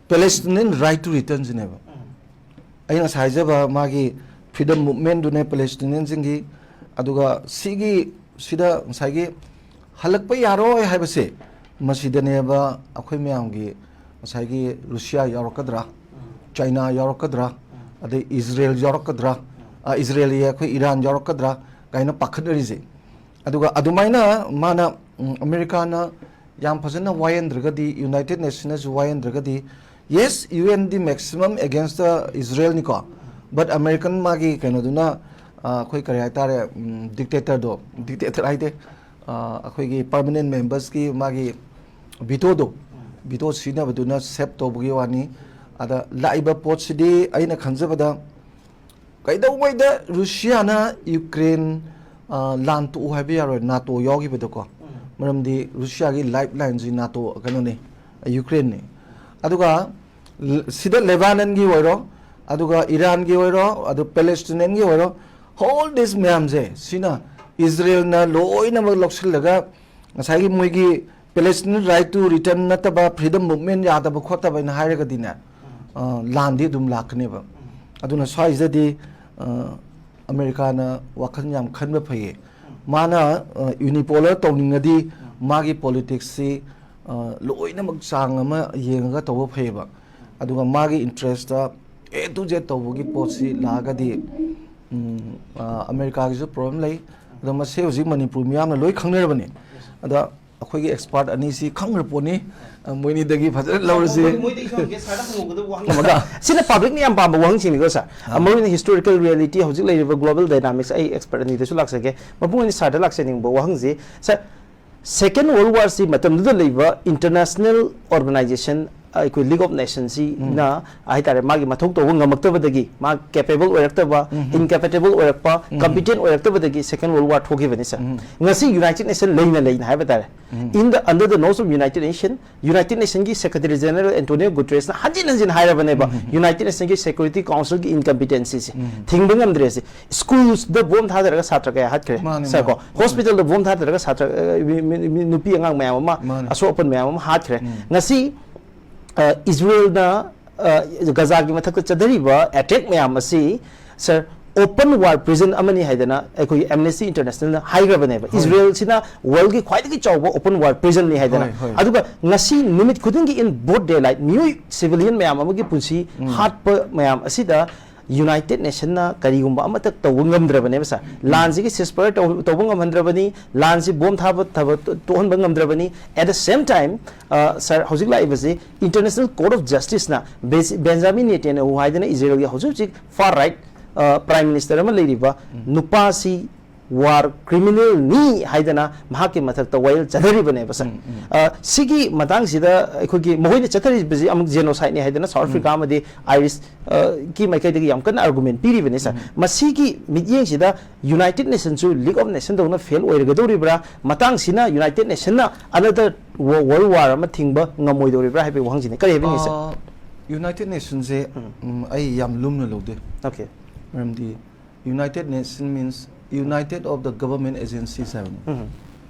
Palestinian right to returnꯁꯤꯅꯦꯕ꯫ ꯑꯩꯅ ꯉꯁꯥꯏ ꯍꯥꯏꯖꯕ ꯃꯥꯒꯤ freedom movementꯗꯨꯅꯦ Palestinianꯁꯤꯡꯒꯤ, ꯑꯗꯨꯒ ꯁꯤꯒꯤ, ꯁꯤꯗ ꯉꯁꯥꯏꯒꯤ ꯍꯜꯂꯛꯄ ꯌꯥꯔꯣꯏ ꯍꯥꯏꯕꯁꯦ, ꯃꯁꯤꯗꯅꯦꯕ ꯑꯩꯈꯣꯏ ꯃꯌꯥꯝꯒꯤ ꯉꯁꯥꯏꯒꯤ Russia ꯌꯥꯎꯔꯛꯀꯗ꯭ꯔꯥ, China ꯌꯥꯎꯔꯛꯀꯗ꯭ꯔꯥ, ꯑꯗꯩ Israel ꯌꯥꯎꯔꯛꯀꯗ꯭ꯔꯥ, ꯑ, Israelꯒꯤ ꯑꯩꯈꯣꯏ Iran ꯌꯥꯎꯔꯛꯀꯗ꯭ꯔꯥ ꯀꯥꯏꯅ ꯄꯥꯈꯠꯅꯔꯤꯁꯦ꯫ ꯑꯗꯨꯒ ꯑꯗꯨꯃꯥꯏꯅ ꯃꯥꯅ, ꯎꯝ, Americaꯅ ꯌꯥꯝ ꯐꯖꯅ ꯋꯥꯌꯦꯟꯗ꯭ꯔꯒꯗꯤ, United Nationsꯅꯁꯨ ꯋꯥꯌꯦꯟꯗ꯭ꯔꯒꯗꯤ, Yes, U N D maximum against the Israel ꯅꯤꯀꯣ, but American ꯃꯥꯒꯤ ꯀꯩꯅꯣꯗꯨꯅ, ꯑ, ꯑꯩꯈꯣꯏ ꯀꯔꯤ ꯍꯥꯏꯇꯥꯔꯦ, ꯗꯤꯛꯇꯦꯇꯔꯗꯣ, ꯗꯤꯛꯇꯦꯇꯔ ꯍꯥꯏꯗꯦ, ꯑ, ꯑꯩꯈꯣꯏꯒꯤ permanent membersꯀꯤ ꯃꯥꯒꯤ ꯚꯤꯇꯣꯗꯣ, ꯚꯤꯇꯣ ꯁꯤꯖꯤꯟꯅꯕꯗꯨꯅ ꯁꯦꯞ ꯇꯧꯕꯒꯤ ꯋꯥꯅꯤ꯫ ꯑꯗ ꯂꯥꯛꯏꯕ ꯄꯣꯠꯁꯤꯗꯤ ꯑꯩꯅ ꯈꯟꯖꯕꯗ ꯀꯩꯗꯧꯉꯩꯗ ꯔꯨꯁꯤꯌꯥꯅ ꯌꯨꯀ꯭ꯔꯦꯟ, ꯑ, ꯂꯥꯟ ꯇꯣꯛꯎ ꯍꯥꯏꯕ ꯌꯥꯔꯣꯏ, ꯅꯥꯇꯣ ꯌꯥꯎꯈꯤꯕꯗꯀꯣ꯫ ꯃꯔꯝꯗꯤ ꯔꯨꯁꯤꯌꯥꯒꯤ ꯂꯥꯏꯐ ꯂꯥꯏꯟꯁꯤ ꯅꯥꯇꯣ ꯀꯩꯅꯣꯅꯤ, ꯌꯨꯀ꯭ꯔꯦꯟꯅꯤ꯫ ꯑꯗꯨꯒ ꯁꯤꯗ ꯂꯦꯕꯥꯅꯟꯒꯤ ꯑꯣꯏꯔꯣ, ꯑꯗꯨꯒ ꯏꯔꯥꯟꯒꯤ ꯑꯣꯏꯔꯣ, ꯑꯗꯨ ꯄꯦꯂꯦꯁꯇꯤꯅꯤꯌꯟꯒꯤ ꯑꯣꯏꯔꯣ, all this ꯃꯌꯥꯝꯁꯦ ꯁꯤꯅ ꯏꯖꯔꯦꯜꯅ ꯂꯣꯏꯅꯃꯛ ꯂꯧꯁꯤꯜꯂꯒ ꯉꯁꯥꯏꯒꯤ ꯃꯣꯏꯒꯤ Palestinian right to return ꯅꯠꯇꯕ freedom movement ꯌꯥꯗꯕ ꯈꯣꯠꯇꯕ ꯍꯥꯏꯅ ꯍꯥꯏꯔꯒꯗꯤꯅꯦ, ꯑ, ꯂꯥꯟꯗꯤ ꯑꯗꯨꯝ ꯂꯥꯛꯀꯅꯦꯕ꯫ ꯑꯗꯨꯅ ꯁ꯭ꯋꯥꯏꯁꯤꯗꯗꯤ, ꯑ, ꯑꯃꯦꯔꯤꯀꯥꯅ ꯋꯥꯈꯜ ꯌꯥꯝ ꯈꯟꯕ ꯐꯩꯌꯦ꯫ ꯃꯥꯅ, ꯑ, unipolar ꯇꯧꯅꯤꯡꯉꯗꯤ ꯃꯥꯒꯤ politicsꯁꯤ, ꯑ, ꯂꯣꯏꯅꯃꯛ ꯆꯥꯡ ꯑꯃ ꯌꯦꯡꯉꯒ ꯇꯧꯕ ꯐꯩꯌꯦꯕ꯫ ꯑꯗꯨꯒ ꯃꯥꯒꯤ interestꯇ A to Z ꯇꯧꯕꯒꯤ ꯄꯣꯠꯁꯤ ꯂꯥꯛꯑꯒꯗꯤ, ꯎꯝ, ꯑ, ꯑꯃꯦꯔꯤꯀꯥꯒꯤꯁꯨ problem ꯂꯩ꯫ ꯑꯗꯣ ꯃꯁꯤ ꯍꯧꯖꯤꯛ ꯃꯅꯤꯄꯨꯔ ꯃꯤꯌꯥꯝꯅ ꯂꯣꯏ ꯈꯪꯅꯔꯕꯅꯤ꯫ ꯑꯗ ꯑꯩꯈꯣꯏꯒꯤ expert ꯑꯅꯤꯁꯤ ꯈꯪꯈ꯭ꯔ ꯄꯣꯠꯅꯤ꯫ ꯑ, ꯃꯣꯏꯅꯤꯗꯒꯤ ꯐꯖꯅ ꯂꯧꯔꯁꯤ꯫ ꯃꯣꯏꯗ ꯏꯁꯣꯔꯒꯤ ꯁꯥꯔꯗ ꯍꯪꯉꯨꯕꯗ ꯋꯥꯍꯪ ꯊꯝꯃꯒ꯫ ꯁꯤꯅ publicꯅ ꯌꯥꯝ ꯄꯥꯝꯕ ꯋꯥꯍꯪꯁꯤꯡꯅꯤꯀꯣ, ꯁꯥꯔ꯫ ꯑꯥ꯫ ꯃꯔꯨꯑꯣꯏꯅ historical reality, ꯍꯧꯖꯤꯛ ꯂꯩꯔꯤꯕ global dynamics, ꯑꯩ expert ꯑꯅꯤꯗꯁꯨ ꯂꯥꯛꯆꯒꯦ꯫ ꯃꯄꯨꯡ ꯑꯣꯏꯅ ꯁꯥꯔꯗ ꯂꯥꯛꯆꯅꯤꯡꯕ ꯋꯥꯍꯪꯁꯤ, ꯁꯥꯔ, Second World Warꯁꯤ ꯃꯇꯝꯗꯨꯗ ꯂꯩꯕ international organization, ꯑ, ꯑꯩꯈꯣꯏ League of Nationsꯁꯤꯅ ꯎꯝ꯫ ꯍꯥꯏꯇꯥꯔꯦ, ꯃꯥꯒꯤ ꯃꯊꯧ ꯇꯧꯕ ꯉꯝꯃꯛꯇꯕꯗꯒꯤ, ꯃꯥ capable ꯑꯣꯏꯔꯛꯇꯕ, ꯎꯝ꯫ Incompatible ꯑꯣꯏꯔꯛꯄ, ꯎꯝ꯫ Competent ꯑꯣꯏꯔꯛꯇꯕꯗꯒꯤ Second World War ꯊꯣꯛꯈꯤꯕꯅꯤ, ꯁꯥꯔ꯫ ꯎꯝ꯫ ꯉꯁꯤ United Nation ꯂꯩꯅ ꯂꯩꯅ ꯍꯥꯏꯕ ꯇꯥꯔꯦ, ꯎꯝ꯫ In the, under the nose of United Nation, United Nationꯒꯤ Secretary General Antonio Guterresꯅ ꯍꯟꯖꯤꯟ ꯍꯟꯖꯤꯟ ꯍꯥꯏꯔꯕꯅꯦꯕ, ꯎꯝ꯫ United Nationꯒꯤ Security Councilꯒꯤ incompetencyꯁꯦ, ꯎꯝ꯫ ꯊꯤꯡꯕ ꯉꯝꯗ꯭ꯔꯦ ꯁꯤ꯫ Schoolsꯗ bomb ꯊꯥꯗꯔꯒ ꯁꯥꯇ꯭ꯔ ꯀꯌꯥ ꯍꯥꯠꯈ꯭ꯔꯦ, ꯃꯥꯅꯦ, ꯁꯥꯔ, ꯃꯥꯅꯦ꯫ ꯀꯣ? Hospitalꯗ bomb ꯊꯥꯗꯔꯒ ꯁꯥꯇ꯭ꯔ, ꯑ, ꯃꯤ, ꯃꯤ, ꯃꯤ, ꯅꯨꯄꯤ ꯑꯉꯥꯡ ꯃꯌꯥꯝ ꯑꯃ, ꯃꯥꯅꯦ꯫ ꯑꯁꯣꯛ ꯑꯄꯟ ꯃꯌꯥꯝ ꯑꯃ ꯍꯥꯠꯈ꯭ꯔꯦ꯫ ꯎꯝ꯫ ꯉꯁꯤ, ꯑ, ꯏꯖꯔꯦꯜꯅ, ꯑ, ꯒꯖꯥꯒꯤ ꯃꯊꯛꯇ ꯆꯠꯊꯔꯤꯕ attack ꯃꯌꯥꯝ ꯑꯁꯤ, ꯁꯥꯔ, open war prison ꯑꯃꯅꯤ ꯍꯥꯏꯗꯅ ꯑꯩꯈꯣꯏꯒꯤ Amnesty Internationalꯅ ꯍꯥꯏꯈ꯭ꯔꯕꯅꯦꯕ꯫ ꯍꯣꯏ꯫ ꯏꯖꯔꯦꯜꯁꯤꯅ worldꯒꯤ ꯈ꯭ꯋꯥꯏꯗꯒꯤ ꯆꯥꯎꯕ open war prisonꯅꯤ ꯍꯥꯏꯗꯅ꯫ ꯍꯣꯏ, ꯍꯣꯏ꯫ ꯑꯗꯨꯒ ꯉꯁꯤ ꯅꯨꯃꯤꯠ ꯈꯨꯗꯤꯡꯒꯤ in broad daylight ꯃꯤꯑꯣꯏ civilian ꯃꯌꯥꯝ ꯑꯃꯒꯤ ꯄꯨꯟꯁꯤ ꯎꯝ꯫ ꯍꯥꯠꯄ ꯃꯌꯥꯝ ꯑꯁꯤꯗ ꯌꯨꯅꯥꯏꯇꯦꯗ ꯅꯦꯁꯟꯅ ꯀꯔꯤꯒꯨꯝꯕ ꯑꯃꯠꯇ ꯇꯧꯕ ꯉꯝꯗ꯭ꯔꯕꯅꯦꯕ ꯁꯥꯔ꯫ ꯂꯥꯟꯁꯤꯒꯤ ceasefire ꯇꯧ- ꯇꯧꯕ ꯉꯝꯍꯟꯗ꯭ꯔꯕꯅꯤ, ꯂꯥꯟꯁꯤ ꯕꯣꯝ ꯊꯥꯕ ꯊꯕ- ꯇꯣꯛꯍꯟꯕ ꯉꯝꯗ꯭ꯔꯕꯅꯤ꯫ At the same time, ꯑ, ꯁꯥꯔ, ꯍꯧꯖꯤꯛ ꯂꯥꯛꯏꯕꯁꯤ International Court of Justiceꯅ best- Benjamin ꯅꯦꯇꯦꯅꯍꯨ ꯍꯥꯏꯗꯅ ꯏꯖꯔꯦꯜꯒꯤ ꯍꯧꯖꯤꯛ ꯍꯧꯖꯤꯛ far right, ꯑ, prime minister ꯑꯃ ꯂꯩꯔꯤꯕ ꯎꯝ꯫ ꯅꯨꯄꯥꯁꯤ war criminalꯅꯤ ꯍꯥꯏꯗꯅ ꯃꯍꯥꯛꯀꯤ ꯃꯊꯛꯇ ꯋꯥꯌꯦꯜ ꯆꯠꯊꯔꯤꯕꯅꯦꯕ ꯁꯥꯔ꯫ ꯎꯝ, ꯎꯝ꯫ ꯑ, ꯁꯤꯒꯤ ꯃꯇꯥꯡꯁꯤꯗ ꯑꯩꯈꯣꯏꯒꯤ ꯃꯈꯣꯏꯅ ꯆꯠꯊꯔꯤꯕꯁꯤ ꯑꯃꯨꯛ genocideni ꯍꯥꯏꯗꯅ ꯁꯥꯎꯠ ꯎꯝ꯫ ꯑꯐ꯭ꯔꯤꯀꯥ ꯑꯃꯗꯤ ꯑꯥꯏꯔꯤꯁ, ꯑ, ꯀꯤ ꯃꯥꯏꯀꯩꯗꯒꯤ ꯌꯥꯝ ꯀꯟꯅ argument ꯄꯤꯔꯤꯕꯅꯤ ꯁꯥꯔ꯫ ꯎꯝ꯫ ꯃꯁꯤꯒꯤ ꯃꯤꯠꯌꯦꯡꯁꯤꯗ United Nationꯁꯨ League of Nationꯗꯧꯅ fail ꯑꯣꯏꯔꯒꯗꯧꯔꯤꯕ꯭ꯔꯥ? ꯃꯇꯥꯡꯁꯤꯅ United Nationꯅ another wo- world war ꯑꯃ ꯊꯤꯡꯕ ꯉꯝꯃꯣꯏꯗꯧꯔꯤꯕ꯭ꯔꯥ ꯍꯥꯏꯕꯒꯤ ꯋꯥꯍꯪꯁꯤꯅꯤ꯫ ꯀꯔꯤ ꯍꯥꯏꯕꯤꯅꯤꯡꯉꯤ ꯁꯥꯔ? ꯑ, United Nationꯁꯦ, ꯎꯝ꯫ ꯎꯝ, ꯑꯩ ꯌꯥꯝ ꯂꯨꯝꯅ ꯂꯧꯗꯦ꯫ Okay꯫ ꯃꯔꯝꯗꯤ United Nation means United of the Government Agencies ꯍꯥꯏꯕꯅꯤ꯫ ꯎꯝ꯫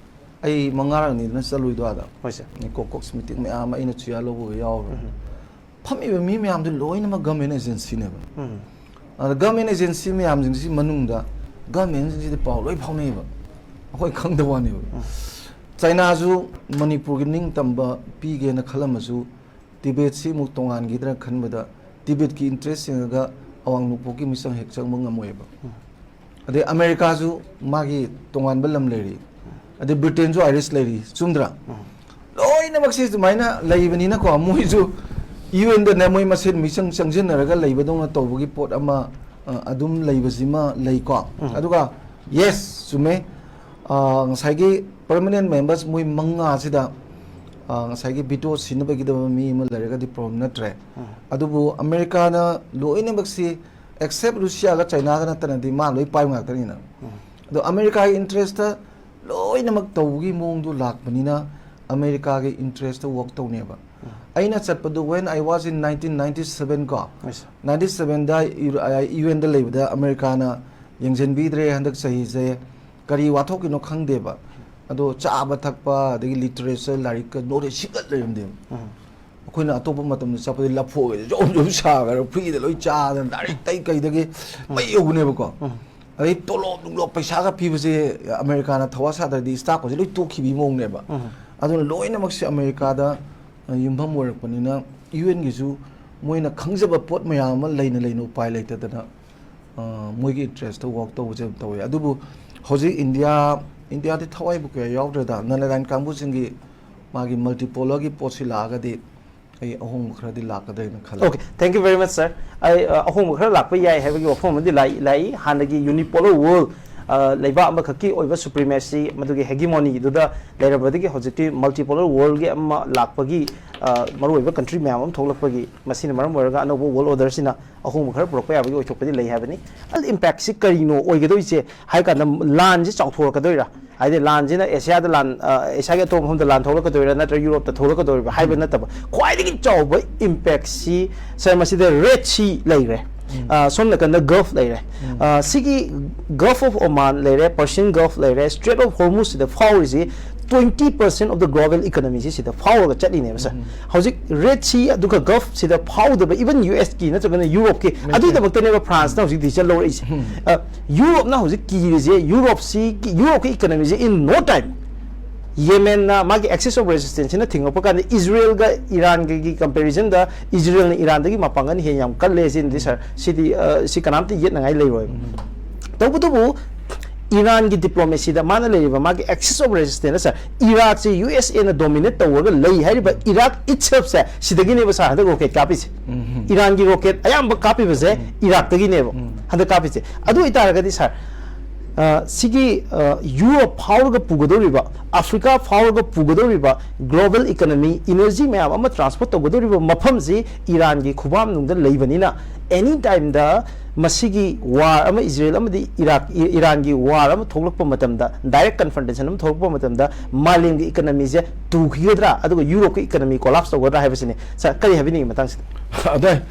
ꯑꯩ ꯃꯉꯥꯔꯛꯅꯤꯗꯅ ꯆꯠꯂꯨꯏꯗꯣ ꯑꯥꯗ꯫ ꯍꯣꯏ ꯁꯥꯔ꯫ ꯀꯣꯀꯣꯛꯁ meeting ꯃꯌꯥꯝ ꯑꯃ ꯑꯩꯅ ꯆꯤꯌꯥꯔ ꯂꯧꯕꯒ ꯌꯥꯎꯈ꯭ꯔꯦ꯫ ꯎꯝ꯫ ꯐꯝꯃꯤꯕ ꯃꯤ ꯃꯌꯥꯝꯗꯨ ꯂꯣꯏꯅꯃꯛ government agencyꯅꯦꯕ꯫ ꯎꯝ꯫ ꯑꯗ government agency ꯃꯌꯥꯝꯁꯤꯡꯁꯤ ꯃꯅꯨꯡꯗ governmentꯁꯤꯡꯁꯤꯗꯤ ꯄꯥꯎ ꯂꯣꯏ ꯐꯥꯎꯅꯩꯌꯦꯕ, ꯑꯩꯈꯣꯏ ꯈꯪꯗꯕ ꯋꯥꯅꯦꯕ꯫ ꯎꯝ꯫ ꯆꯥꯏꯅꯥꯁꯨ ꯃꯅꯤꯄꯨꯔꯒꯤ ꯅꯤꯡꯇꯝꯕ ꯄꯤꯒꯦꯅ ꯈꯜꯂꯝꯃꯁꯨ ꯇꯤꯕꯦꯠꯁꯤ ꯑꯃꯨꯛ ꯇꯣꯉꯥꯟꯈꯤꯗ꯭ꯔꯥ ꯈꯟꯕꯗ ꯇꯤꯕꯦꯠꯀꯤ interest ꯌꯦꯡꯉꯒ ꯑꯋꯥꯡ ꯅꯣꯡꯄꯣꯛꯀꯤ ꯃꯤꯆꯪ ꯍꯦꯛ ꯆꯪꯕ ꯉꯝꯃꯣꯏꯕ꯫ ꯎꯝ꯫ ꯑꯗꯩ ꯑꯃꯦꯔꯤꯀꯥꯁꯨ ꯃꯥꯒꯤ ꯇꯣꯉꯥꯟꯕ ꯂꯝ ꯂꯩꯔꯤ, ꯑꯗꯩ ꯕ꯭ꯔꯤꯇꯦꯟꯁꯨ ꯑꯥꯏꯔꯤꯁ ꯂꯩꯔꯤ, ꯆꯨꯝꯗ꯭ꯔꯥ? ꯎꯝ꯫ ꯂꯣꯏꯅꯃꯛꯁꯤ ꯑꯗꯨꯃꯥꯏꯅ ꯂꯩꯕꯅꯤꯅꯀꯣ, ꯃꯣꯏꯁꯨ ꯌꯨ ꯑꯦꯟꯗꯅꯦ ꯃꯣꯏ ꯃꯁꯦꯟ ꯃꯤꯆꯪ ꯆꯪꯁꯤꯟꯅꯔꯒ ꯂꯩꯕꯗꯧꯅ ꯇꯧꯕꯒꯤ ꯄꯣꯠ ꯑꯃ, ꯑ, ꯑꯗꯨꯝ ꯂꯩꯕꯁꯤꯃ ꯂꯩꯀꯣ꯫ ꯎꯝ꯫ ꯑꯗꯨꯒ yes, ꯆꯨꯝꯃꯦ, ꯑ, ꯉꯁꯥꯏꯒꯤ permanent members ꯃꯣꯏ ꯃꯉꯥꯁꯤꯗ, ꯑ, ꯉꯁꯥꯏꯒꯤ veto ꯁꯤꯟꯅꯕꯒꯤꯗꯃꯛ ꯃꯤ ꯑꯃ ꯂꯩꯔꯒꯗꯤ problem ꯅꯠꯇ꯭ꯔꯦ꯫ ꯎꯝ꯫ ꯑꯗꯨꯕꯨ ꯑꯃꯦꯔꯤꯀꯥꯅ ꯂꯣꯏꯅꯃꯛꯁꯤ except ꯔꯨꯁꯤꯌꯥꯒ ꯆꯥꯏꯅꯥꯒ ꯅꯠꯇꯅꯗꯤ ꯃꯥ ꯂꯣꯏ ꯄꯥꯏꯕ ꯉꯥꯛꯇꯅꯤꯅ꯫ ꯎꯝ꯫ ꯑꯗꯣ ꯑꯃꯦꯔꯤꯀꯥꯒꯤ interest ꯂꯣꯏꯅꯃꯛ ꯇꯧꯕꯒꯤ ꯃꯑꯣꯡꯗꯣ ꯂꯥꯛꯄꯅꯤꯅ ꯑꯃꯦꯔꯤꯀꯥꯒꯤ interest work ꯇꯧꯅꯦꯕ꯫ ꯎꯝ꯫ ꯑꯩꯅ ꯆꯠꯄꯗꯨ when I was in nineteen ninety seven ꯀꯣ, Yes, sir. ninety sevenꯗ ꯌꯨ ꯑꯦꯟꯗ ꯂꯩꯕꯗ ꯑꯃꯦꯔꯤꯀꯥꯅ ꯌꯦꯡꯁꯤꯟꯕꯤꯗ꯭ꯔꯦ ꯍꯟꯗꯛ ꯆꯍꯤꯁꯦ, ꯀꯔꯤ ꯋꯥꯊꯣꯛꯀꯤꯅꯣ ꯈꯪꯗꯦꯕ꯫ ꯑꯗꯣ ꯆꯥꯕ ꯊꯛꯄ ꯑꯗꯒꯤ literature, ꯂꯥꯏꯔꯤꯛꯀ knowledge ꯁꯤꯒꯠ ꯂꯩꯔꯝꯗꯦꯕ꯫ ꯎꯝ꯫ ꯑꯩꯈꯣꯏꯅ ꯑꯇꯣꯞꯄ ꯃꯇꯝꯗ ꯆꯠꯄꯗꯤ ꯂꯐꯣꯏꯒꯁꯦ ꯖꯣꯝ ꯖꯣꯝ ꯁꯥꯈ꯭ꯔꯒ freeꯗ ꯂꯣꯏ ꯆꯥꯗꯅ ꯂꯥꯏꯔꯤꯛꯇꯩ ꯀꯩꯗꯒꯤ ꯃꯩ ꯍꯧꯕꯅꯦꯕꯀꯣ꯫ ꯎꯝ꯫ ꯑꯗꯩ ꯇꯣꯂꯣꯞ ꯅꯨꯡꯂꯣꯞ ꯄꯩꯁꯥꯒ ꯄꯤꯕꯁꯦ ꯑꯃꯦꯔꯤꯀꯥꯅ ꯊꯋꯥ ꯁꯥꯗ꯭ꯔꯗꯤ staffꯀꯁꯦ ꯂꯣꯏ ꯇꯣꯛꯈꯤꯕꯒꯤ ꯃꯑꯣꯡꯅꯦꯕ꯫ ꯎꯝ꯫ ꯑꯗꯨꯅ ꯂꯣꯏꯅꯃꯛꯁꯦ ꯑꯃꯦꯔꯤꯀꯥꯗ, ꯑ, ꯌꯨꯝꯐꯝ ꯑꯣꯏꯔꯛꯄꯅꯤꯅ ꯌꯨ ꯑꯦꯟꯒꯤꯁꯨ ꯃꯣꯏꯅ ꯈꯪꯖꯕ ꯄꯣꯠ ꯃꯌꯥꯝ ꯑꯃ ꯂꯩꯅ ꯂꯩꯅ ꯎꯄꯥꯏ ꯂꯩꯇꯗꯅ, ꯑ, ꯃꯣꯏꯒꯤ interest ꯇ work ꯇꯧꯕꯁꯦ ꯑꯗꯨꯝ ꯇꯧꯋꯦ꯫ ꯑꯗꯨꯕꯨ ꯍꯧꯖꯤꯛ ꯏꯟꯗꯤꯌꯥ, ꯏꯟꯗꯤꯌꯥꯗꯤ ꯊꯋꯥꯏꯕꯨ ꯀꯌꯥ ꯌꯥꯎꯗ꯭ꯔꯦꯗ, ꯅꯦꯗꯔꯂꯦꯟ ꯀꯥꯡꯕꯨꯁꯤꯡꯒꯤ ꯃꯥꯒꯤ multipolar ꯒꯤ ꯄꯣꯠꯁꯤ ꯂꯥꯛꯑꯒꯗꯤ ꯑꯩ ꯑꯍꯣꯡꯕ ꯈꯔꯗꯤ ꯂꯥꯛꯀꯗ꯭ꯔꯅ ꯈꯜꯂꯦ꯫ Okay, thank you very much, sir. ꯑꯩ, ꯑ, ꯑꯍꯣꯡꯕ ꯈꯔ ꯂꯥꯛꯄ ꯌꯥꯏ ꯍꯥꯏꯕꯒꯤ ꯋꯥꯐꯝ ꯑꯃꯗꯤ ꯂꯥꯛꯏ, ꯂꯥꯛꯏ꯫ ꯍꯥꯟꯅꯒꯤ unipolar world, ꯑ, ꯂꯩꯕꯥꯛ ꯑꯃꯈꯛꯀꯤ ꯑꯣꯏꯕ supremacy, ꯃꯗꯨꯒꯤ hegemony ꯗꯨꯗ ꯂꯩꯔꯝꯕꯗꯒꯤ ꯍꯧꯖꯤꯛꯇꯤ multipolar world ꯒꯤ ꯑꯃ ꯂꯥꯛꯄꯒꯤ, ꯑ, ꯃꯔꯨꯑꯣꯏꯕ country ꯃꯌꯥꯝ ꯑꯃ ꯊꯣꯛꯂꯛꯄꯒꯤ, ꯃꯁꯤꯅ ꯃꯔꯝ ꯑꯣꯏꯔꯒ ꯑꯅꯧꯕ world order ꯁꯤꯅ ꯑꯍꯣꯡꯕ ꯈꯔ ꯄꯨꯔꯛꯄ ꯌꯥꯕꯒꯤ ꯑꯣꯏꯊꯣꯛꯄꯗꯤ ꯂꯩ ꯍꯥꯏꯕꯅꯤ꯫ Impact ꯁꯤ ꯀꯔꯤꯅꯣ ꯑꯣꯏꯒꯗꯣꯏꯁꯦ ꯍꯥꯏ ꯀꯥꯟꯗ, ꯂꯥꯟꯁꯤ ꯆꯥꯎꯊꯣꯔꯛꯀꯗꯣꯏꯔꯥ? ꯍꯥꯏꯗꯤ ꯂꯥꯟꯁꯤꯅ ꯑꯦꯁꯤꯌꯥꯗ ꯂꯥꯟ, ꯑ, ꯑꯦꯁꯤꯌꯥꯒꯤ ꯑꯇꯣꯞꯄ ꯃꯐꯝꯗ ꯂꯥꯟ ꯊꯣꯛꯂꯛꯀꯗꯣꯏꯔꯥ ꯅꯠꯇ꯭ꯔꯒ ꯌꯨꯔꯣꯞꯇ ꯊꯣꯛꯂꯛꯀꯗꯣꯏꯔꯤꯕ ꯍꯥꯏꯕ ꯅꯠꯇꯕ, ꯈ꯭ꯋꯥꯏꯗꯒꯤ ꯆꯥꯎꯕ impact ꯁꯤ, sir, ꯃꯁꯤꯗ Red Sea ꯂꯩꯔꯦ, ꯑ, ꯁꯣꯝ ꯅꯥꯀꯟꯗ Gulf ꯂꯩꯔꯦ꯫ ꯑ, ꯁꯤꯒꯤ Gulf of Oman ꯂꯩꯔꯦ, Persian Gulf ꯂꯩꯔꯦ, Strait of Hormuz ꯁꯤꯗ ꯐꯥꯎꯔꯤꯁꯤ twenty percent of the global economy ꯁꯤ ꯁꯤꯗ ꯐꯥꯎꯔꯒ ꯆꯠꯂꯤꯅꯦꯕ, sir꯫ ꯍꯧꯖꯤꯛ Red Sea ꯑꯗꯨꯒ Gulf ꯁꯤꯗ ꯐꯥꯎꯗꯕ, even ꯌꯨ ꯑꯦꯁ ꯀꯤ ꯅꯠꯇ꯭ꯔꯒꯅ ꯌꯨꯔꯣꯞꯀꯤ, ꯑꯗꯨꯒꯤꯗꯃꯛꯇꯅꯦꯕ ꯐ꯭ꯔꯥꯟꯁꯅ ꯍꯧꯖꯤꯛ decision ꯂꯧꯔꯛꯏꯁꯦ꯫ ꯑ, ꯌꯨꯔꯣꯞꯅ ꯍꯧꯖꯤꯛ ꯀꯤꯔꯤꯁꯦ, ꯌꯨꯔꯣꯞꯁꯤ, ꯌꯨꯔꯣꯞꯀꯤ economy say in no time ꯌꯦꯃꯦꯟꯅ ꯃꯥꯒꯤ Axis of Resistance ꯁꯤꯅ ꯊꯤꯡꯉꯛꯄ ꯀꯥꯟꯗ ꯏꯖꯔꯦꯜꯒ ꯏꯔꯥꯟꯒꯒꯤ comparison ꯗ ꯏꯖꯔꯦꯜꯅ ꯏꯔꯥꯟꯗꯒꯤ ꯃꯄꯥꯡꯒꯜ ꯍꯦꯟꯅ ꯌꯥꯝ ꯀꯜꯂꯦ ꯁꯤꯅꯗꯤ, sir, ꯁꯤꯗꯤ, ꯑ, ꯁꯤ ꯀꯅꯥꯝꯇ ꯌꯦꯠꯅꯉꯥꯏ ꯂꯩꯔꯣꯏꯕ꯫ ꯇꯧꯕꯇꯕꯨ ꯏꯔꯥꯟꯒꯤ diplomacy ꯗ ꯃꯥꯅ ꯂꯩꯔꯤꯕ ꯃꯥꯒꯤ Axis of Resistance, sir, ꯏꯔꯥꯛꯁꯦ ꯌꯨ ꯑꯦꯁ ꯑꯦ ꯅ dominate ꯇꯧꯔꯒ ꯂꯩ ꯍꯥꯏꯔꯤꯕ ꯏꯔꯥꯛ itself ꯁꯦ ꯁꯤꯗꯒꯤꯅꯦꯕ, sir, ꯍꯟꯗꯛ rocket ꯀꯥꯞꯄꯤꯁꯦ꯫ ꯏꯔꯥꯟꯒꯤ rocket ꯑꯌꯥꯝꯕ ꯀꯥꯞꯄꯤꯕꯁꯦ ꯏꯔꯥꯛꯇꯒꯤꯅꯦꯕ ꯍꯟꯗꯛ ꯀꯥꯞꯄꯤꯁꯦ꯫ ꯑꯗꯨ ꯑꯣꯏꯇꯥꯔꯒꯗꯤ, sir, ꯑ, ꯁꯤꯒꯤ, ꯑ, ꯌꯨꯔꯣꯞ ꯐꯥꯎꯔꯒ ꯄꯨꯒꯗꯧꯔꯤꯕ, ꯑꯐ꯭ꯔꯤꯀꯥ ꯐꯥꯎꯔꯒ ꯄꯨꯒꯗꯧꯔꯤꯕ, global economy, energy ꯃꯌꯥꯝ ꯑꯃ transport ꯇꯧꯒꯗꯧꯔꯤꯕ ꯃꯐꯝꯁꯤ ꯏꯔꯥꯟꯒꯤ ꯈꯨꯕꯥꯝꯅꯨꯡꯗ ꯂꯩꯕꯅꯤꯅ, any time ꯗ ꯃꯁꯤꯒꯤ war ꯑꯃ ꯏꯖꯔꯦꯜ ꯑꯃꯗꯤ ꯏꯔꯥꯛ, ꯏ-, ꯏꯔꯥꯟꯒꯤ war ꯑꯃ ꯊꯣꯛꯂꯛꯄ ꯃꯇꯝꯗ, direct confrontation ꯑꯃ ꯊꯣꯛꯂꯛꯄ ꯃꯇꯝꯗ, ꯃꯥꯂꯦꯝꯒꯤ economy ꯁꯦ ꯇꯨꯈꯤꯒꯗ꯭ꯔꯥ, ꯑꯗꯨꯒ ꯌꯨꯔꯣꯞꯀꯤ economy collapse ꯇꯧꯒꯗ꯭ꯔꯥ ꯍꯥꯏꯕꯁꯤꯅꯤ꯫ Sir, ꯀꯔꯤ ꯍꯥꯏꯕꯤꯅꯤꯡꯉꯤ ꯃꯇꯥꯡꯁꯤꯗ? ꯑꯗꯥꯏ,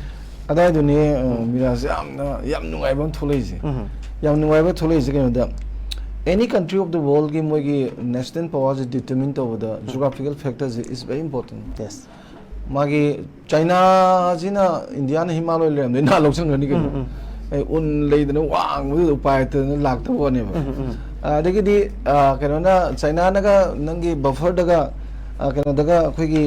ꯑꯗꯥꯏꯗꯨꯅꯦ, ꯑ, ꯃꯤꯔꯥꯖ, ꯌꯥꯝꯅ, ꯌꯥꯝ ꯅꯨꯡꯉꯥꯏꯕ ꯑꯃ ꯊꯣꯛꯂꯛꯏꯁꯦ꯫ ꯌꯥꯝ ꯅꯨꯡꯉꯥꯏꯕ ꯊꯣꯛꯂꯛꯏꯁꯦ ꯀꯩꯅꯣꯗ, any country of the world ꯒꯤ ꯃꯣꯏꯒꯤ national power ꯁꯦ determine ꯇꯧꯕꯗ geographical factor say is very important꯫ Yes. ꯃꯥꯒꯤ ꯆꯥꯏꯅꯥꯁꯤꯅ ꯏꯟꯗꯤꯌꯥꯅ ꯍꯤꯃꯥꯂꯣꯏ ꯂꯩꯔꯝꯗꯣꯏ ꯅꯍꯥꯟ ꯂꯧꯁꯤꯟꯈ꯭ꯔꯅꯤ ꯀꯩꯅꯣ꯫ ꯑꯦ, ꯎꯟ ꯂꯩꯗꯅ ꯋꯥꯡꯕꯗꯨꯗ ꯎꯄꯥꯏ ꯂꯩꯇꯗꯅ ꯂꯥꯛꯇꯕ ꯋꯥꯅꯦꯕ꯫ ꯑꯗꯒꯤꯗꯤ, ꯑ, ꯀꯩꯅꯣꯅ, ꯆꯥꯏꯅꯥꯅꯒ ꯅꯪꯒꯤ buffer ꯗꯒ, ꯑ, ꯀꯩꯅꯣꯗꯒ ꯑꯩꯈꯣꯏꯒꯤ,